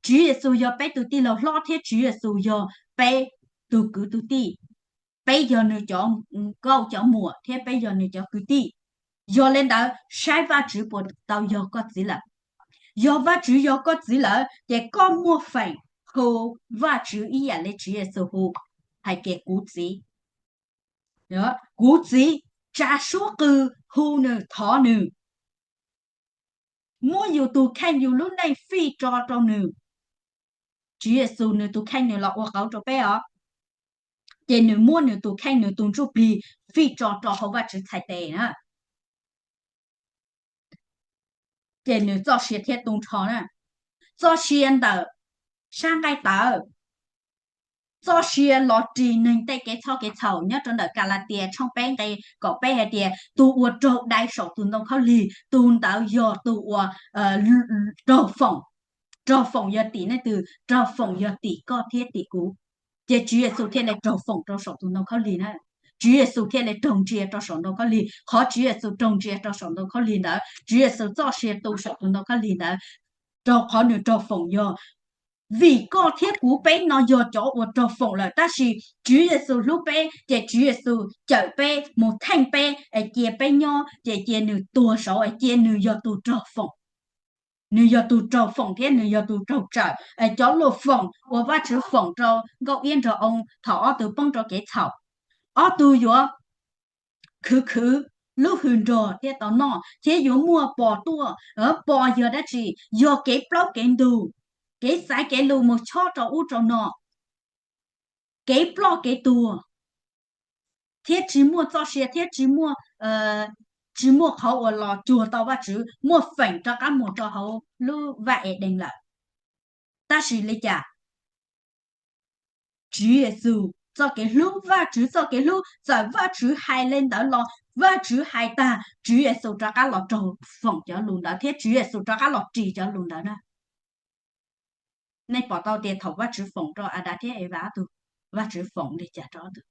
Tswv Yexus yog peb tus tij laug hlob thiab Tswv Yexus yog peb tus kwv tus tij, peb yog nws cov nkauj cov muam thiab peb yog nws cov kwv tij. Yog li ntawd saib Vajtswv puas tau yog koj Txiv lawm. Yog Vajtswv yog koj Txiv lawm ces koj muaj feem hu Vajtswv ib yam li Tswv Yexus hu, hais tias kuv Txiv, kuv Txiv, tsa suab qw hu nws, thov nws, muab yus tus kheej yus lub neej fij tso rau nws. Tswv Yexus nws tus kheej nws los ua qauv rau peb os, ces nws muab nws tus kheej nws tus ntsuj plig fij tso rau hauv Vajtswv txhais tes na, ces nws txoj sia thiaj tu nrho na. Txoj sia ntawm sab nqaij tawv, txoj sia los ris neeg tej kev txhoj kev txhaum nyob rau ntawm Kalatias tshooj peb nqe kaum peb hais tias tus uas raug dai saum tus ntoo khaub lig, tus ntawd yog tus uas raug foom. Raug foom yog tim nej twg? Raug foom yog tim koj thiab tim kuv. Ces Tswv Yexus thiaj li raug foom rau saum tus ntoo khaub lig na. Tswv Yexus thiaj li raug ntsia rau saum ntoo khaub lig. Qhov Tswv Yexus raug ntsia rau saum ntoo khaub lig ntawd, Tswv Yexus txoj sia tu saum tus ntoo khaub lig ntawd, rau qhov nws raug foom yog vim koj thiab kuv peb no yog cov uas raug foom lawm, tab sis Tswv Yexus hlub peb ces Tswv Yexus cawm peb mus theej peb es cia peb nyob, ces cia nws tuag saud es cia nws yog tus raug foom. Nws yog tus raug foom thiab nws yog tus raug tsawm es cov luag foom uas Vajtswv foom rau Nkauj Iab Nraug Oo thaum ob tug poob rau kev txhaum. Ob tug yuav khwv khwv lub hws nrog thiab tau noj thiab yuav muaj pos tuaj. Pos yog dab tsi? Yog kev plaub kev ntug, kev xaiv kev lus mus chob rau ub rau no, kev ploj kev tuag, thiab tsis muaj txoj sia thiab tsis muaj tsis muaj qhov uas los cuag tau Vajtswv, muaj feem rov qab mus rau hauv lub vaj Edees lawm. Tab sis li cas? Tswv Yexus txoj kev hlub, Vajtswv txoj kev hlub, txawm Vajtswv hais li ntawd los Vajtswv hais tag, Tswv Yexus rov qab los raug foom cov lus ntawd thiab Tswv Yexus rov qab los ris cov lus ntawd na. Nej pom tau tias thaum Vajtswv foom rau Adas thiab Evas ob tug, Vajtswv foom li cas rau ob tug?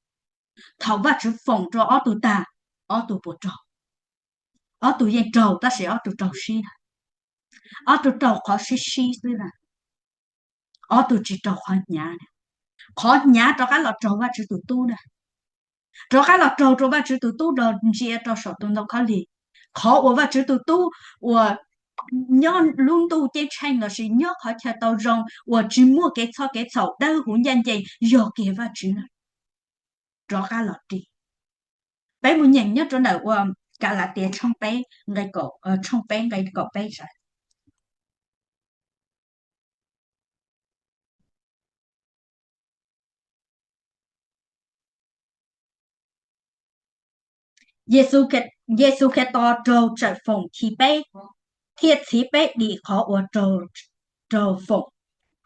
Thaum Vajtswv foom rau ob tug tag, ob tug puas raug? Ob tug yeej raug, tab sis ob tug raug sib na, ob tug raug qhov sib sib xwb na, ob tug tsis raug qhov hnyav na. Qhov hnyav rov qab los raug Vajtswv tus tub na, rov qab los raug rau Vajtswv tus tub los ntsia rau saum tus ntoo khaub lig. Qhov uas Vajtswv tus tub uas nyob lub ntuj ceeb tsheej lossis nyob qhov chaw tau zoo uas tsis muaj kev txhoj kev txhaum dawb huv ncaj ncees yog kiag Vajtswv na, rov qab los ris. Peb mus nyeem nyob rau ntawm uas Kalatias tshooj peb nqe kaum, tshooj peb nqe kaum peb saib. Yexus, Yexus Khetos raug tsawm foom khi peb, thiaj txhiv peb dim qhov uas raug foom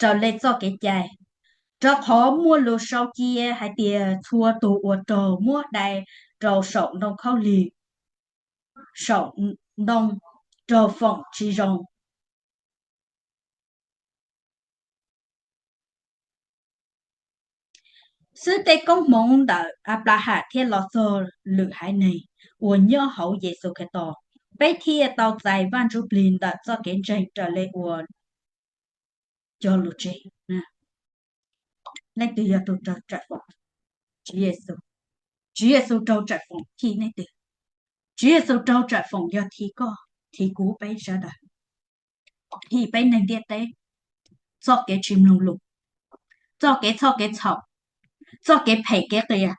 raws li txoj kev cai, rau qhov muaj lus sau cia hais tias, txhua tus uas raug muab dai rau saum ntoo khaub lig, saum ntoo raug foom tsis zoo. Xwb tej koob hmoov ntawm Anplaham thiaj los txog lwm haiv neeg uas nyob hauv Yexus Khetos, peb thiaj tau txais Vaj Ntsujplig ntawm txoj kev ntseeg raws li uas cog lus tseg. Leej twg yog tus raug tsawm foom? Tswv Yexus. Tswv Yexus raug tsawm foom khi leej twg? Tswv Yexus raug tsawm foom yog khi koj, khi kuv, peb sawv daws, khi peb neeg ntiaj teb txoj kev tsis mloog lus, txoj kev txhoj kev txhaum, txoj kev phem kev qias,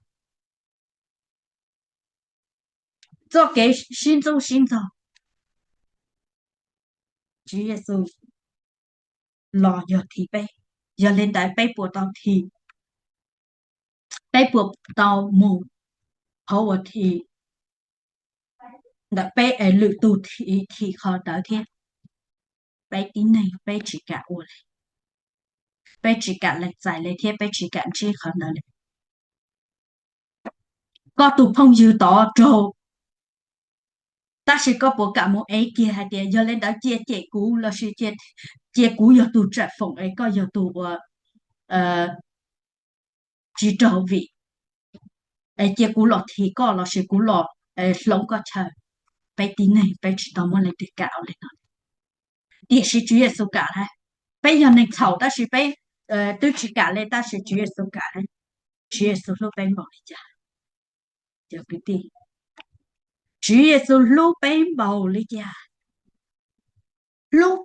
txoj kev sib ntxub sib ntxaug. Tswv Yexus los yog khi peb, yog li ntawd peb puas tau khi, peb puas tau mus qhov uas khi ntawm peb es lwm tus khi, khi qhov ntawd thiab? Peb tib neeg peb tsis kam ua li, peb tsis kam lees txais li thiab peb tsis kam ntsib qhov ntawd li. Koj tus phooj ywg tod raug, tab sis koj puas kam mus ev kiag hais tias yog li ntawd cia cem kuv lossis cia kuv yog tus tsawm foom es koj yog tus uas tsis raug vim, es cia kuv los khi koj lossis kuv los hloov koj chaw? Peb tib neeg peb tsis tau muaj leej twg kam li no. Tiam sis Tswv Yexus kam lawm. Peb yog neeg txhaum tab sis peb twb tsis kam li, tab sis Tswv Yexus kam lawm. Tswv Yexus hlub peb npaum li cas? Cov kwv tij, Tswv Yexus hlub peb npaum li cas? Hlub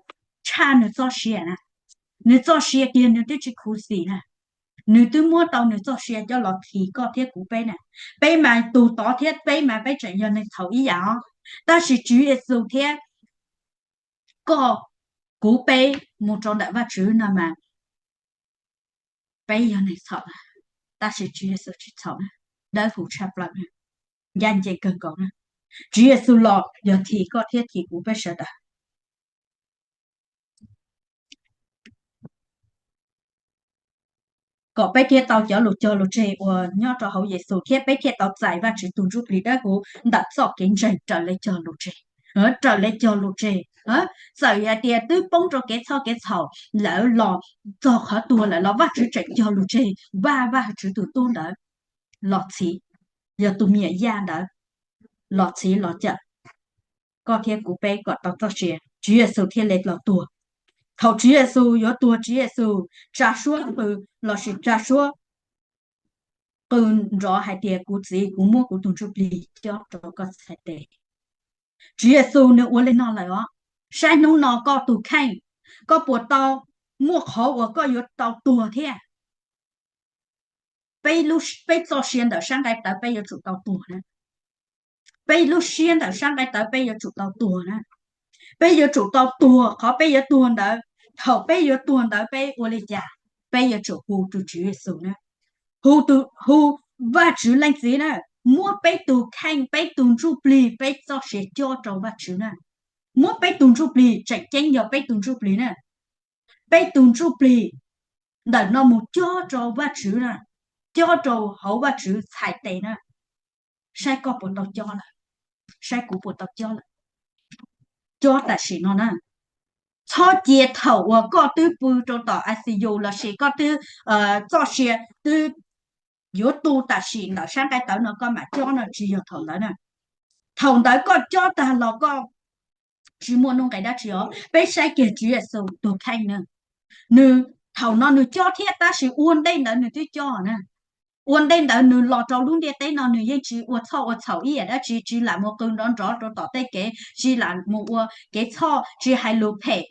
tshaj nws txoj sia na. Nws txoj sia kiag nws twb tsis khuv xim na, nws twb muab tau nws txoj sia coj los khi koj thiab kuv peb na. Peb mas tus tod thiab peb mas peb tseem yog neeg txhaum ib yam os, tab sis Tswv Yexus thiab koj, kuv peb mus rau ntawm Vajtswv no mas peb yog neeg txhaum, tab sis Tswv Yexus tsis txhaum na, dawb huv tshaj plaws na, ncaj ncees kawg nkaus na. Tswv Yexus los yog khi koj thiab khi kuv peb sawv daws, kom peb thiaj tau cov lus cog lus tseg uas nyob rau hauv Yexus thiab peb thiaj tau txais Vajtswv tus Ntsujplig dawb huv ntawm txoj kev ntseeg raws li cog lus tseg. Raws li cog lus tseg, txawm hais tias twb poob rau kev txhoj kev txhaum lawm los, txog qhov tuag lawm los Vajtswv tseem cog lus tseg, Vaj, Vajtswv tus tub ntawd los txhiv, yog tus me nyuam yaj ntawd los txhiv los cawm koj thiab kuv peb kom tau txoj sia, Tswv Yexus thiaj li los tuag. Thaum Tswv Yexus yuav tuag, Tswv Yexus tsa suab qw lossis tsa suab qw nrov hais tias, kuv Txiv, kuv muab kuv tus Ntsujplig cob rau koj txhais tes. Tswv Yexus nws ua li no lawm os. Saib hnub no koj tus kheej, koj puas tau muaj qhov uas koj yuav tau tuag thiab? Peb, peb txoj sia ntawm sab nqaij tawv peb yuav tsum tau tuag na. Peb lub siab ntawm sab nqaij tawv peb yuav tsum tau tuag na. Peb yuav tsum tau tuag, qhov peb yuav tuag ntawd, thaum peb yuav tuag ntawd peb ua li cas? Peb yuav tsum hu tus Tswv Yexus na, hu, hu Vajtswv Leej Txiv na. muab peb tus kheej, peb tus ntsuj plig, peb txoj sia cob rau Vajtswv na. Muab peb tus ntsuj plig, tseem ceeb yog peb tus ntsuj plig na. Peb tus ntsuj plig ntawm no mus cob rau Vajtswv na, cob rau hauv Vajtswv txhais tes na. Saib koj puas tau cob lawm, saib kuv puas tau cob lawm. Cob tam sim no na, txhob cia thaum uas koj twb pw rau tom I C U lossis koj twb txoj sia twb yuav tu tam sim ntawm sab nqaij tawv no koj mam cob no, tsis yog thaum ntawd na. Thaum ntawd koj cob tag los koj tsis muaj nuj nqis dab tsi os. Peb saib kiag Tswv Yexus tus kheej na, nws thaum no nws cob thiab, tab sis ua ntej ntawd nws twb cob na. Ua ntej ntawd nws los rau lub ntiaj teb no nws yeej tsis ua txhoj ua txhaum ib yam dab tsi, tsis lam mus qw nrov nrov rau tom tej kev, tsis lam mus ua kev txhoj, tsis hais lus phem,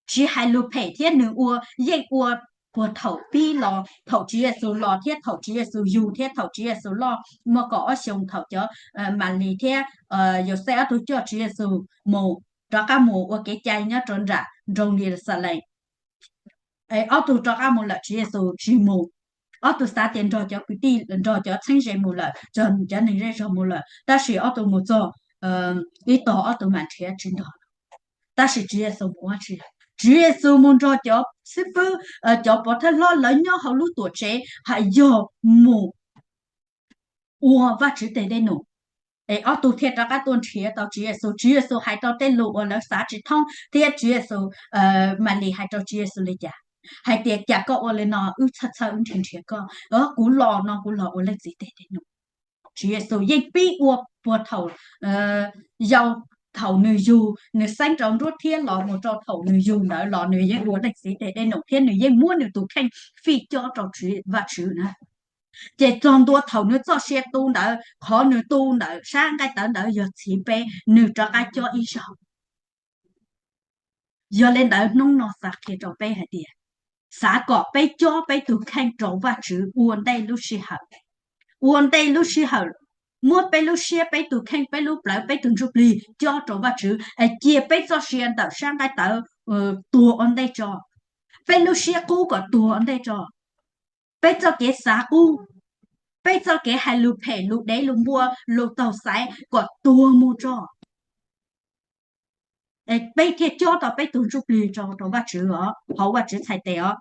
tsis hais lus phem thiab nws ua, yeej ua puag thaum pib los, thaum Tswv Yexus los thiab thaum Tswv Yexus yug thiab thaum Tswv Yexus loj muaj kaum ob xyoos, thaum cov Malis thiab Yauxej ob tug coj Tswv Yexus mus, rov qab mus ua kev cai nyob rau nram nroog Yixalayees. Ob tug rov qab mus lawm Tswv Yexus tsis mus. Ob tug xav tias nrog cov kwv tij, nrog cov txheeb ze mus lawm, nrog cov neeg zej zog mus lawm, tab sis ob tug mus txog ib tog ob tug mam nrhiav tsis nrog. Tab sis Tswv Yexus mus ua tsi? Tswv Yexus mus nrog cov xib fwb, cov pov thawj hlob lawv nyob hauv lub tuam tsev, hais yog mus ua Vajtswv tes dej num. Es ob tug thiaj rov qab tuaj nrhiav tau Tswv Yexus. Tswv Yexus hais rau tej lus uas lawv xav tsis thoob, thiab Tswv Yexus, Malis hais rau Tswv Yexus li cas? Hais tias, cas koj ua li no, wb txhawj txhawj wb nrhiav nrhiav koj. Kuv los no kuv los ua leej txiv tes dej num. Tswv Yexus yeej pib ua puag thaum yau, thaum nws yug, nws xeeb rau nruab thiab los mus rau thaum nws yug ntawd los nws yeej ua leej txiv tes dej num thiab nws yeej muab nws tus kheej fij cob rau Vajtswv na. Ces txog ntua thaum nws txoj sia tu ntawd, qhov nws tu ntawm sab nqaij tawv ntawd yog txhiv peb, nws rov qab cob ib zaug. Yog li ntawd hnub no xav qhia rau peb hais tias, xav kom peb cob peb tus kheej rau Vajtswv ua ntej lub sij hawm. Ua ntej lub sij hawm, muab peb lub siab, peb tus kheej, peb lub plawv, peb tus ntsuj plig cob rau Vajtswv es cia peb txoj sia ntawm sab nqaij tawv tuag ua ntej tso. Peb lub siab qub kom tuag ua ntej tso. Peb txoj kev xav qub, peb txoj kev hais lus phem, lus dev, lus npua, lus taug xaiv kom tuag mus tso. Peb thiaj cob tau peb tus ntsuj plig rau, rau Vajtswv os, hauv Vajtswv txhais tes os.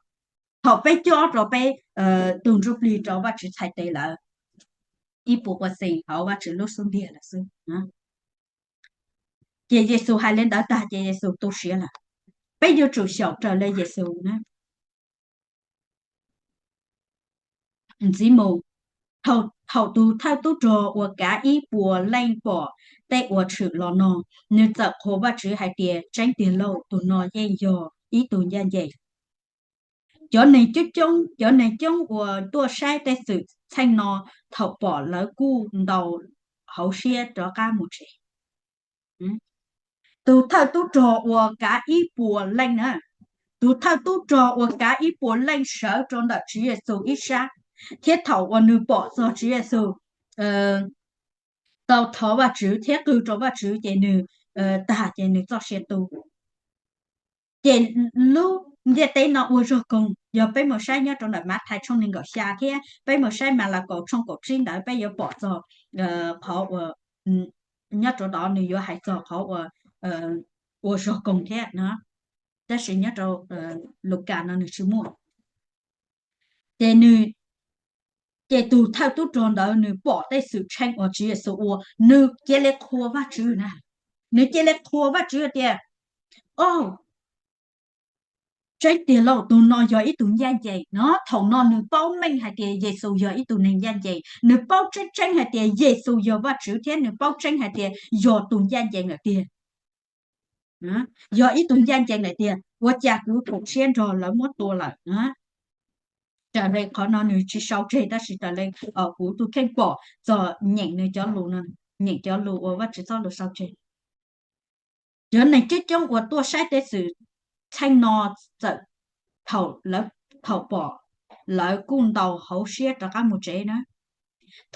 Thaum peb cob rau peb tus ntsuj plig rau Vajtswv txhais tes lawm, ib puas percent hauv Vajtswv lub xub ntiag lawm xwb. Ces Yexus hais li ntawd tag ces Yexus tu siav lawm. Peb yuav tsum xyaum raws li Yexus na. Ntxiv mus, thaum tus thawj tub rog uas kav ib puas leej pom tej uas tshwm los no, nws txawm qhuas Vajtswv hais tias, tseeb tiag lauj, tus no yeej yog ib tug ncaj ncees. Cov neeg coob coob, cov neeg coob uas tuaj saib tej xwm txheej no, thaum pom lawv kuj ntaus hauv siab rov qab mus tsev. Tus thawj tub rog uas kav ib puas leej na, tus thawj tub rog uas kav ib puas leej sawv rau ntawm Tswv Yexus ib sab, thiab thaum uas nws pom txog Tswv Yexus tau thov Vajtswv thiab qw rau Vajtswv ces nws tag ces nws txoj sia tu. Ces lub ntiaj teb no ua zog koog. Yog peb mus saib nyob rau ntawm Mathais tshooj nees nkaum xya thiab peb mus saib Malakaus tshooj kaum tsib ntawd peb yuav pom txog qhov uas nyob rau tod nws yuav hais txog qhov uas ua zog koog thiab no, tab sis nyob rau Lukas no nws tsis muaj. Ces nws, ces tus thawj tub rog ntawd nws pom tej xwm txheej uas Tswv Yexus ua, nws cia li qhuas Vajtswv na. Nws cia li qhuas Vajtswv tias, o, tseeb tiag lauj, tus no yog ib tug ncaj ncees no. Thaum no nws paub meej hais tias Yexus yog ib tug neeg ncaj ncees, nws paub tseeb tseeb hais tias Yexus yog Vajtswv thiab nws paub tseeb hais tias yog tus ncaj ncees lawm tiag. Yog ib tug ncaj ncees lawm tiag, ua cas kuv thaum siab nrog lawv muab tua lawm? Raws li qhov no nws tsis sau tseg, tab sis raws li kuv tus kheej pom txog nyeem nws cov lus no, nyeem cov lus uas Vajtswv txoj lus sau tseg. Cov neeg coob coob uas tuaj saib tej xwm txheej no txawm, thaum lawv, thaum pom, lawv kuj ntaus hauv siab rov qab mus tsev na.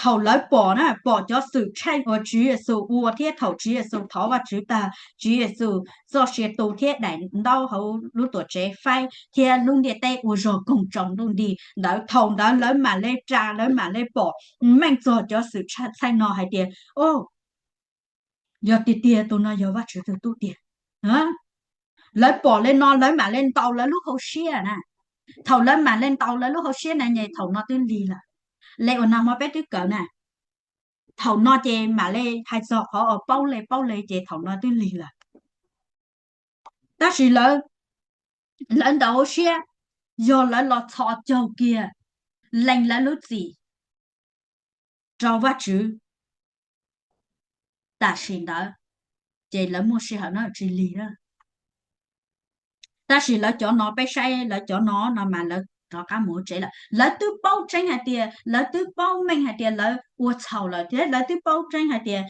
Thaum lawv pom na, pom cov xwm txheej uas Tswv Yexus ua thiab thaum Tswv Yexus thov Vajtswv tag, Tswv Yexus txoj sia tu thiab daim ntaub hauv lub tuam tsev faib thiab lub ntiaj teb ua zog koog tsaus ntuj nti ntawd, thaum ntawd lawv mam li ras, lawv mam li pom meej txog cov xwm txheej no hais tias, o, yog tiag tiag tus no yog Vajtswv tus tub tiag. Lawv pom li no lawv mam li ntaus lawv lub hauv siab na. Thaum lawv mam li ntaus lawv lub hauv siab na, thaum no twb lig lawm. Le uas nag hmo peb twb kawm na, thaum no ces mam li hais txog qhov uas paub li paub li ces thaum no twb lig lawm. Tab sis lawv, lawv ntaus hauv siab, yog lawv los txhos caug kiag, lees lawv lub txim rau Vajtswv tam sim ntawd, ces lawv muaj sij hawm no tsis lig na. Tab sis lawv cov no, peb saib lawv cov no no mas lawv rov qab mus tsev lawm. Lawv twb paub tseeb hais tias, lawv twb paub meej hais tias lawv ua txhaum lawm thiab lawv twb paub tseeb hais tias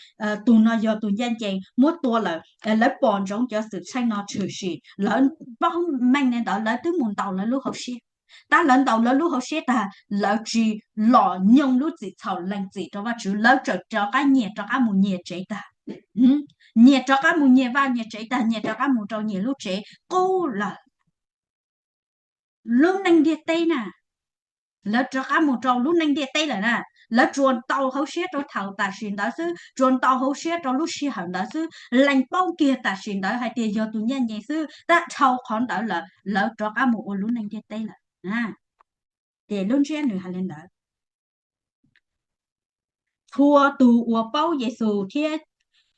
tus no yog tus ncaj ncees muab tua lawm. Lawv pom ntsoov cov xwm txheej no tshwm sim, lawv paub meej li ntawd lawv twb mus ntaus lawv lub hauv siab. Tab lawv ntaus lawv lub hauv siab tag, lawv tsis los nyooj lub txim txhaum lees txim rau Vajtswv, lawv txawm rov qab nyias rov qab mus nyias tsev tag. Nyias rov qab mus nyias vaj nyias tsev tag, nyias rov qab mus rau nyias lub tsev qub lawm. Lub neej ntiaj teb na, lawv rov qab mus rau lub neej ntiaj teb lawm na. Lawv tsuas ntaus hauv siab rau thaum tam sim ntawd xwb, tsuas ntaus hauv siab rau lub sij hawm ntawd xwb, lees paub kiag tam sim ntawd hais tias yog tus ncaj ncees xwb, tab dhau qhov ntawd lawm lawv rov qab mus ua lub neej ntiaj teb lawm. Ces lub ntsiab nws hais li ntawd. Txhua tus uas paub Yexus thiab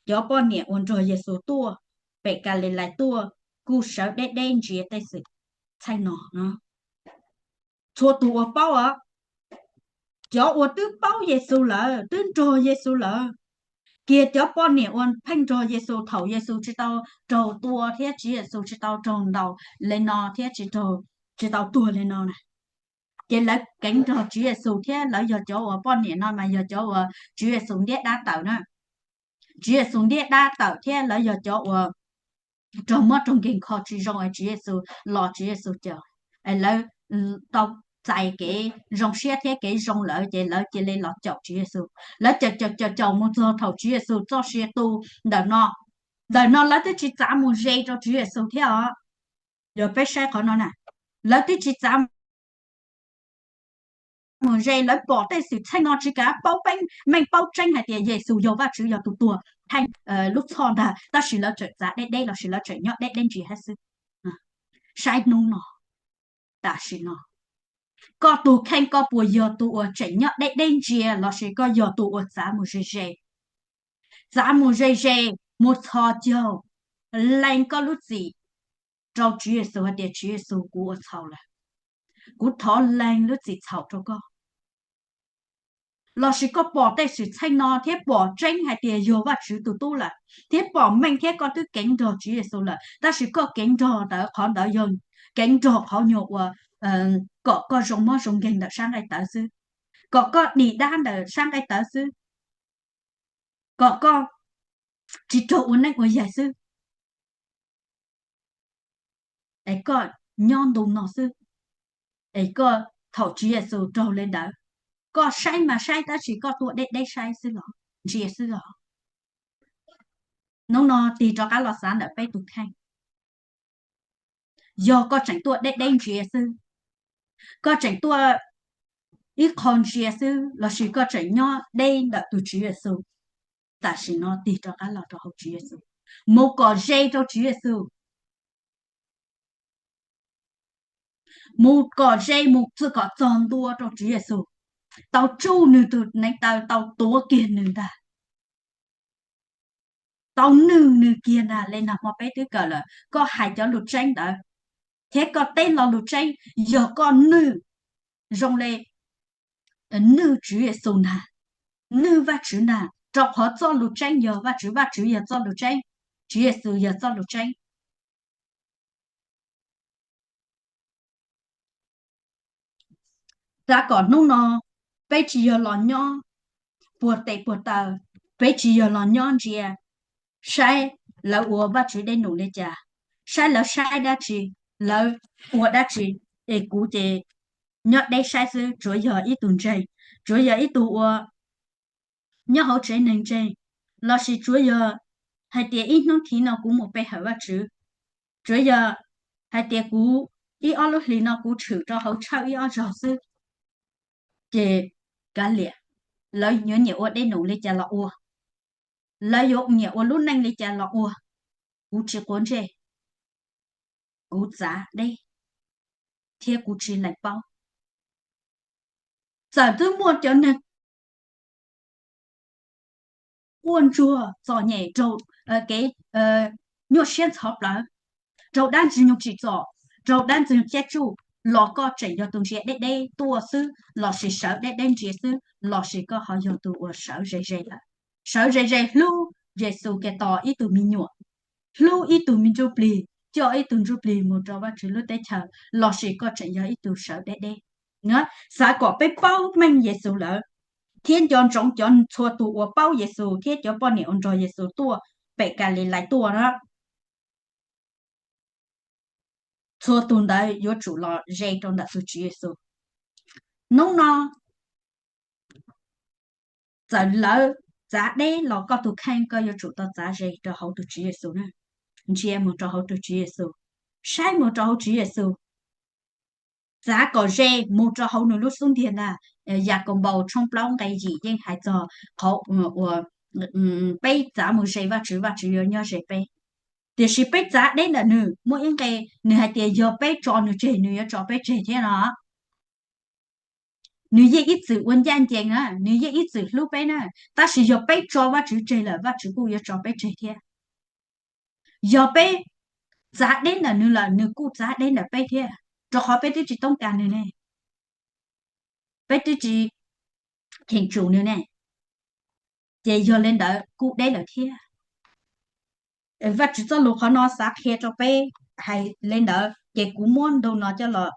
cov poj niam uas nrog Yexus tuaj pem Kalilais tuaj kuj sawv deb deb ntsia tej xwm txheej no. Txhua tus uas paub os, cov uas twb paub Yexus lawm, twb nrog Yexus lawm, kiag cov poj niam uas pheej nrog Yexus thaum Yexus tsis tau raug tua thiab Tswv Yexus tsis tau raug ntaus li no thiab tsis raug, tsis tau tuag li no na. Ces lawv keev nrog Tswv Yexus thiab lawv yog cov uas poj niam no mas yog cov uas Tswv Yexus ntiab dab tawm na. Tswv Yexus ntiab dab tawm thiab lawv yog cov uas raug mob raug nkeeg kho tsis zoo es Tswv Yexus los Tswv Yexus caum, es lawv tau txais kev zoo siab thiab kev zoo lawm ces lawv cia li los caum Tswv Yexus. Lawv caum caum caum caum mus txog thaum Tswv Yexus txoj sia tu ntawm no, ntawm no lawv twb tsis txav mus ze rau Tswv Yexus thiab os. Yog peb saib qhov no na, lawv twb tsis txav mus ze, lawv pom tej xwm txheej no tsis kav paub peeb meej paub tseeb hais tias Yexus yog Vajtswv yog tus tuag theej lub txhoj ntag, tab sis lawv tseem txav deb deb lossis lawv tseem nyob deb deb ntsia thiab xwb. Saib hnub no, tam sim no, koj tus kheej koj puas yog tus uas tseem nyob deb deb ntsia lossis koj yog tus uas txav mus ze ze? Txav mus ze ze, mus txhos caug, lees koj lub txim rau Tswv Yexus hais tias, Tswv Yexus, kuv ua txhaum lawm, kuv thov lees lub txim txhaum rau koj. Lossis koj pom tej xwm txheej no thiab pom tseeb hais tias yog Vajtswv tus tub lawm, thiab pom meej thiab koj twb keev nrog Tswv Yexus lawm, tab sis koj keev nrog ntawd qhov ntawd yog keev nrog qhov nyuag uas kom koj zoo mob zoo nkeeg ntawm sab nqaij tawv xwb, kom koj dim dab ntawm sab nqaij tawv xwb, kom koj tsis raug ua neej ua yaig xwb, es koj nyob ntu no xwb, es koj thaum Tswv Yexus raug li ntawd, koj saib mas saib tab sis koj tuaj deb deb saib xwb los, ntsia xwb los. Hnub no tig rov qab los xav ntawm peb tus kheej, yog koj tseem tuaj deb deb ntsia xwb, koj tseem tuaj ib qho ntsia xwb lossis koj tseem nyob deb ntawm tus Tswv Yexus, tam sim no tig rov qab los rau hauv Tswv Yexus, mus kom ze rau Tswv Yexus, mus kom ze mus txog kom txog ntua rau Tswv Yexus, tau tsuj nws tus neev taw, tau tuav kiag nws ntag, tau nwj nws kiag ntag. Le nag hmo peb twb kawm lawm, koj hais cov lus tseeb ntawd thiab koj teb lo lus tseeb, yog koj nwj zoo li nwj Tswv Yexus ntag, nwj Vajtswv ntag, rau qhov txoj lus tseeb yog Vajtswv, Vajtswv yog txoj lus tseeb, Tswv Yexus yog txoj lus tseeb. Xav kom hnub no peb tsis yog los nyob puag tes puag taw, peb tsis yog los nyob ntsia saib lawv ua Vajtswv dej num li cas, saib lawv saib dab tsi, lawv ua dab tsi, es kuv ces nyob deb saib xwb, tsuav yog ib tug ntseeg, tsuav yog ib tug ua nyob hauv tsev neeg ntseeg, lossis tsuav yog hais tias ib hnub thiv no kuv mus pe hawm Vajtswv, tsuav yog hais tias kuv ib ob lub hlis no kuv tshwm rau hauv tshawj ib ob zaug xwb, ces kav liam, lawv yuav nyiam ua dej num li cas los ua, lawv yuav nyiam ua lub neej li cas los ua, kuv tsis quav ntsej, kuv txav deb thiab kuv tsis lees paub. Txawm twb muaj cov neeg quaj ntsuag txom nyem raug kev nyuaj siab ntxhov plawv, raug dab ntxwg nyoog tsim txom, raug dab ntxwg nyoog cab tsuj, los koj tseem yog tus ntsia deb deb tuaj xwb lossis sawv deb deb ntsia xwb lossis koj ho yog tus uas sawv ze ze lawm, sawv ze ze hlub Yexus Khetos ib tug me nyuam, hlub ib tug me ntsuj plig, coj ib tug ntsuj plig mus rau Vajtswv lub teb chaws lossis koj tseem yog ib tug sawv deb deb. Xav kom peb paub meej Yexus lawm thiab nco ntsoov cov txhua tus uas paub Yexus thiab cov poj niam uas nrog Yexus tuaj pem Kalilais tuaj na, txhua tus ntawd yuav tsum los ze rau ntawm tus Tswv Yexus. Hnub no txawm lawv txav deb los koj tus kheej koj yuav tsum tau txav ze rau hauv tus Tswv Yexus na. Ntsia mus rau hauv tus Tswv Yexus, saib mus rau hauv Tswv Yexus, txav kom ze mus rau hauv nws lub xub ntiag ntag. Yakaunpaus tshooj plaub nqe yim yeej hais txog qhov uas peb txav mus ze Vajtswv, Vajtswv yuav nyob ze peb. Tiam sis peb txav deb ntawm nws, muaj ib nqe nws hais tias yog peb tso nws tseg nws yuav tso peb tseg thiab no. Nws yeej ib txwm ua ncaj ncees na, nws yeej ib txwm hlub peb na, tab sis yog peb tso Vajtswv tseg lawm Vajtswv kuj yuav tso peb tseg thiab. Yog peb txav deb ntawm nws lawm nws kuj txav deb ntawm peb thiab, rau qhov peb twb tsis toob kas nws ne, peb twb tsis cheem tsum nws ne, ces yog li ntawd kuj deb lawm thiab. Vajtswv txoj lus qhov no xav qhia rau peb hais li ntawd ces kuv muab ntu no coj los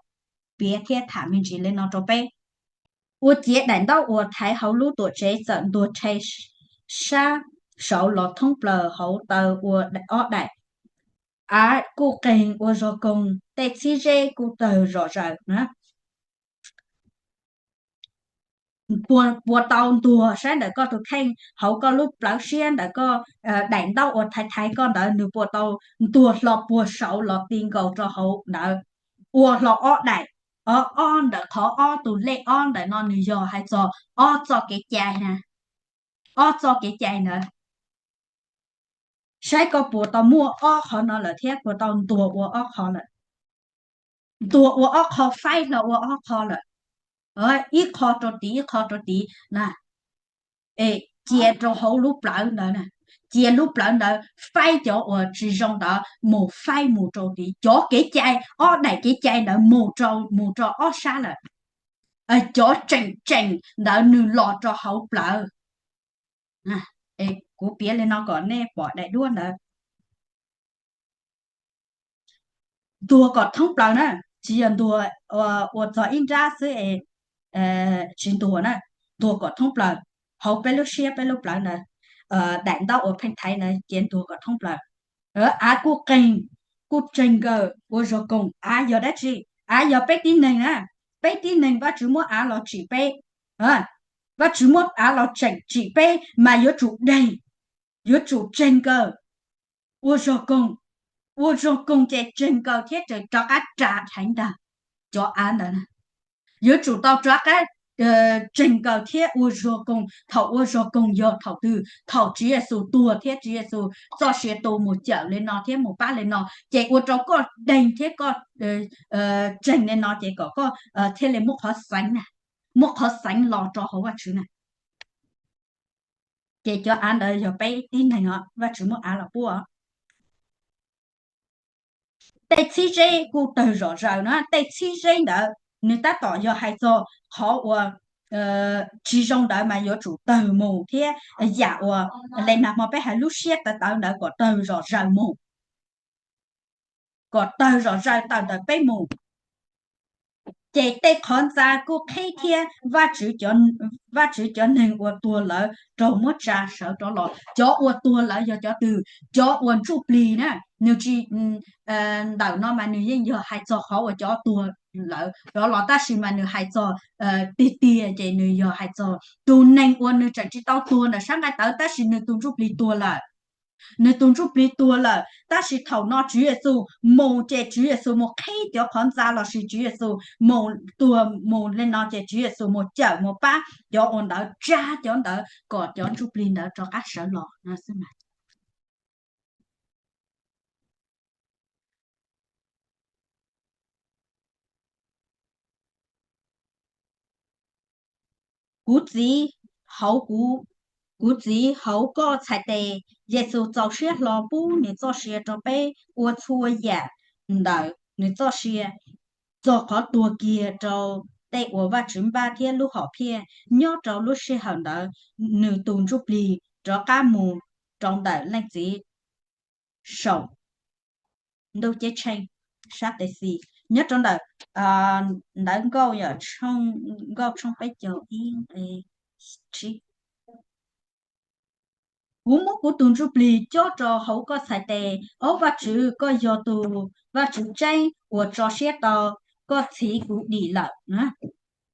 piav thiab tham me ntsis li no rau peb. Ua ciav daim ntaub uas thaiv hauv lub tuam tsev txawm ntuag rhe sab saud los thoob plaws hauv taw ua ob daim. Av kuj qeeg ua zog koog, tej txhib zeb kuj tawg zom zaws na. Puas tau ntuag saib ntawm koj tus kheej hauv koj lub plawv siab ntawm koj, daim ntaub uas thaiv thaiv koj ntawd nws puas tau ntuag hlo puag saud los ti nkaus rau hauv ntawd, ua hlo ob daim, ob ob ntawm qhov ob tus lej ob ntawm no nws yog hais txog ob txoj kev cai na, ob txoj kev cai ntawd. Saib koj puas tau muaj ob qho no lawm thiab puas tau ntuag ua ob qho lawm. Ntuag ua ob qho, faib hlo ua ob qho lawm, ib qho rau tid ib qho rau tid na. Es cia rau hauv lub plawv ntawd na, cia lub plawv ntawd faib cov uas tsis zoo ntawd mus, faib mus rau tid, cov kev cai, ob daim kev cai ntawd mus rau, mus rau ob sab lawm. Cov tseem tseem ntawd nws los rau hauv plawv. Kuv piav li no kom nej pom daim duab ntawd. Ntuag kom thoob plaws na, tsis yog ntuag ua txog ib nrab xwb es tsis ntuag na, ntuag kom thoob plaws hauv peb lub siab peb lub plawv ntawd, daim ntaub uas pheej thaiv ntawd ces ntuag kom thoob plaws. Av kuj qeeg, kuj tseeg nkaws ua zog koog. Av yog dab tsi? Av yog peb tib neeg na, peb tib neeg Vajtswv muab av los tsim peb, Vajtswv muab av los tseem tsim peb mas yuav tsum deeg, yuav tsum tseeg nkaws, ua zog koog, ua zog koog ces tseeg nkaws thiab rov qab ras dheev ntag cov av ntawd. Yuav tsum tau rov qab tseeg nkaws thiab ua zog koog. Thaum ua zog koog yog thaum twg? Thaum Tswv Yexus tuag thiab Tswv Yexus txoj sia tu mus cawm li no thiab mus pab li no ces ua rau koj deeg thiab koj tseeg li no ces kom koj thiaj li muaj qhov xeev na, muaj qhov xeev los rau hauv Vajtswv na. Ces cov av ntawd yog peb tib neeg os, Vajtswv muab av los pub os. Tej txhib zeb kuj tawg zom zaws na, tej txhib zeb ntawd nws tab tom yog hais txog qhov uas tsis zoo ntawd mas yuav tsum tawg mus thiab yam uas le nag hmo peb hais lub siab tawv tawv ntawd kom tawg zom zaws mus, kom tawg zom zaws tawm ntawm peb mus. Ces tej qhov ntxa kuj qhib thiab Vajtswv cov neeg uas tuag lawm raug muab tsa sawv rov los. Cov uas tuag lawm yog cov twg? Cov uas ntsuj plig na. Nws tsis, ntawm no mas nws yeej yog hais txog qhov uas cov tuag lawv rov los, tab sis mas nws hais txog tiag tiag ces nws yog hais txog tus neeg uas nws tseem tsis tau tuag ntawm sab nqaij tawv, tab sis nws tus ntsuj plig tuag lawm. Nws tus ntsuj plig tuag lawm, tab sis thaum no Tswv Yexus mus ces Tswv Yexus mus qhib cov qhov ntxa lossis Tswv Yexus mus tuag mus li no ces Tswv Yexus mus cawm mus pab cov uas ntawd, tsa cov ntawd kom cov ntsuj plig ntawd rov qab sawv los no xwb mas. Kuv txiv, hauv kuv, kuv txiv, hauv koj txhais tes. Yexus txaus siab hlo pub nws txoj sia rau peb ua txhua yam ntawm nws txoj sia, txog qhov tuag kiag rau tej uas Vajtswv npaj thiab lub hom phiaj. Nyob rau lub sij hawm ntawd, nws tus ntsuj plig rov qab mus rau ntawm leej txiv saum ntuj ceeb tsheej sab tes xis. Nyob rau ntawm Ntawv Nkauj, Nkauj tshooj peb caug ib nqe tsib. Kuv muab kuv tus ntsuj plig cob rau hauv koj txhais tes. Ob Vajtswv, koj yog tus Vajtswv tseeb uas tso siab tau, koj txhiv kuv dim lawm na.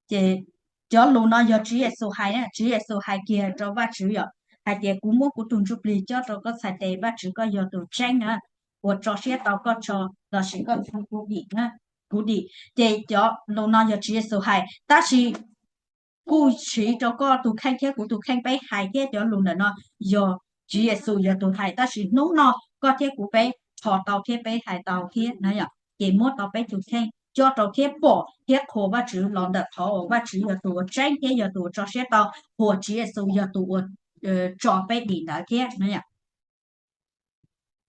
Ces cov lus no yog Tswv Yexus hais, Tswv Yexus hais kiag rau Vajtswv yom, hais tias kuv muab kuv tus ntsuj plig cob rau koj txhais tes, Vajtswv koj yog tus tseeb na, uas tso siab tau koj tso lossis koj txhiv kuv dim na, kuv dim. Ces cov lus no yog Tswv Yexus hais, tab sis kuj siv rau koj tus kheej thiab kuv tus kheej peb hais thiab. Cov lus ntawm no yog Tswv Yexus yog tus hais, tab sis hnub no koj thiab kuv peb kho tau thiab peb hais tau thiab na yom. Ces muab tau peb tus kheej cob rau thiab pom thiab qhuas Vajtswv los ntawm qhov uas Vajtswv yog tus uas tseeb thiab yog tus uas tso siab tau, qhuas Tswv Yexus yog tus uas tso peb dim ntawd thiab na yom.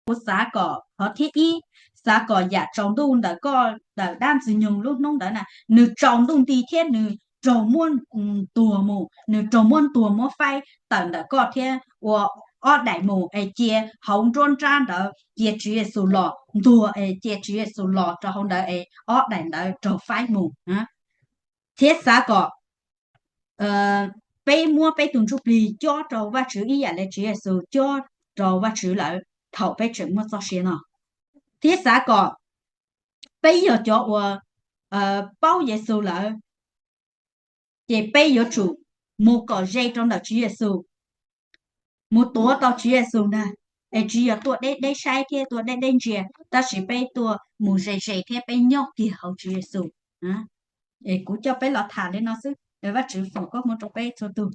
Kuv xav kom qhov thib ib, xav kom yam tsaus ntuj ntawm koj, ntawm dab Ntxwg Nyoog lub hnub ntawd na, nws tsaus ntuj nti thiab nws raug muab ntuag mus, nws raug muab ntuag muab faib tawm ntawm koj thiab ua ob daim mus es cia hauv nruab nrab ntawd cia Tswv Yexus los ntuag es cia Tswv Yexus los rau hauv ntawd es ob daim ntawd raug faib mus. Thiab xav kom peb muab peb tus ntsuj plig cob rau Vajtswv ib yam li Tswv Yexus cob rau Vajtswv lawm thaum peb tseem muaj txoj sia no. Thiab xav kom peb yog cov uas paub Yexus lawm, ces peb yuav tsum mus kom ze rau ntawm Tswv Yexus, mus tuav tau Tswv Yexus ntag. Es tsis yog tuaj deb deb saib thiab tuaj deb deb ntsia, tab sis peb tuaj mus ze ze thiab peb nyob kiag hauv Tswv Yexus. Es kuv coj peb los tham li no xwb, Vajtswv foom koob hmoov rau peb txhua tus.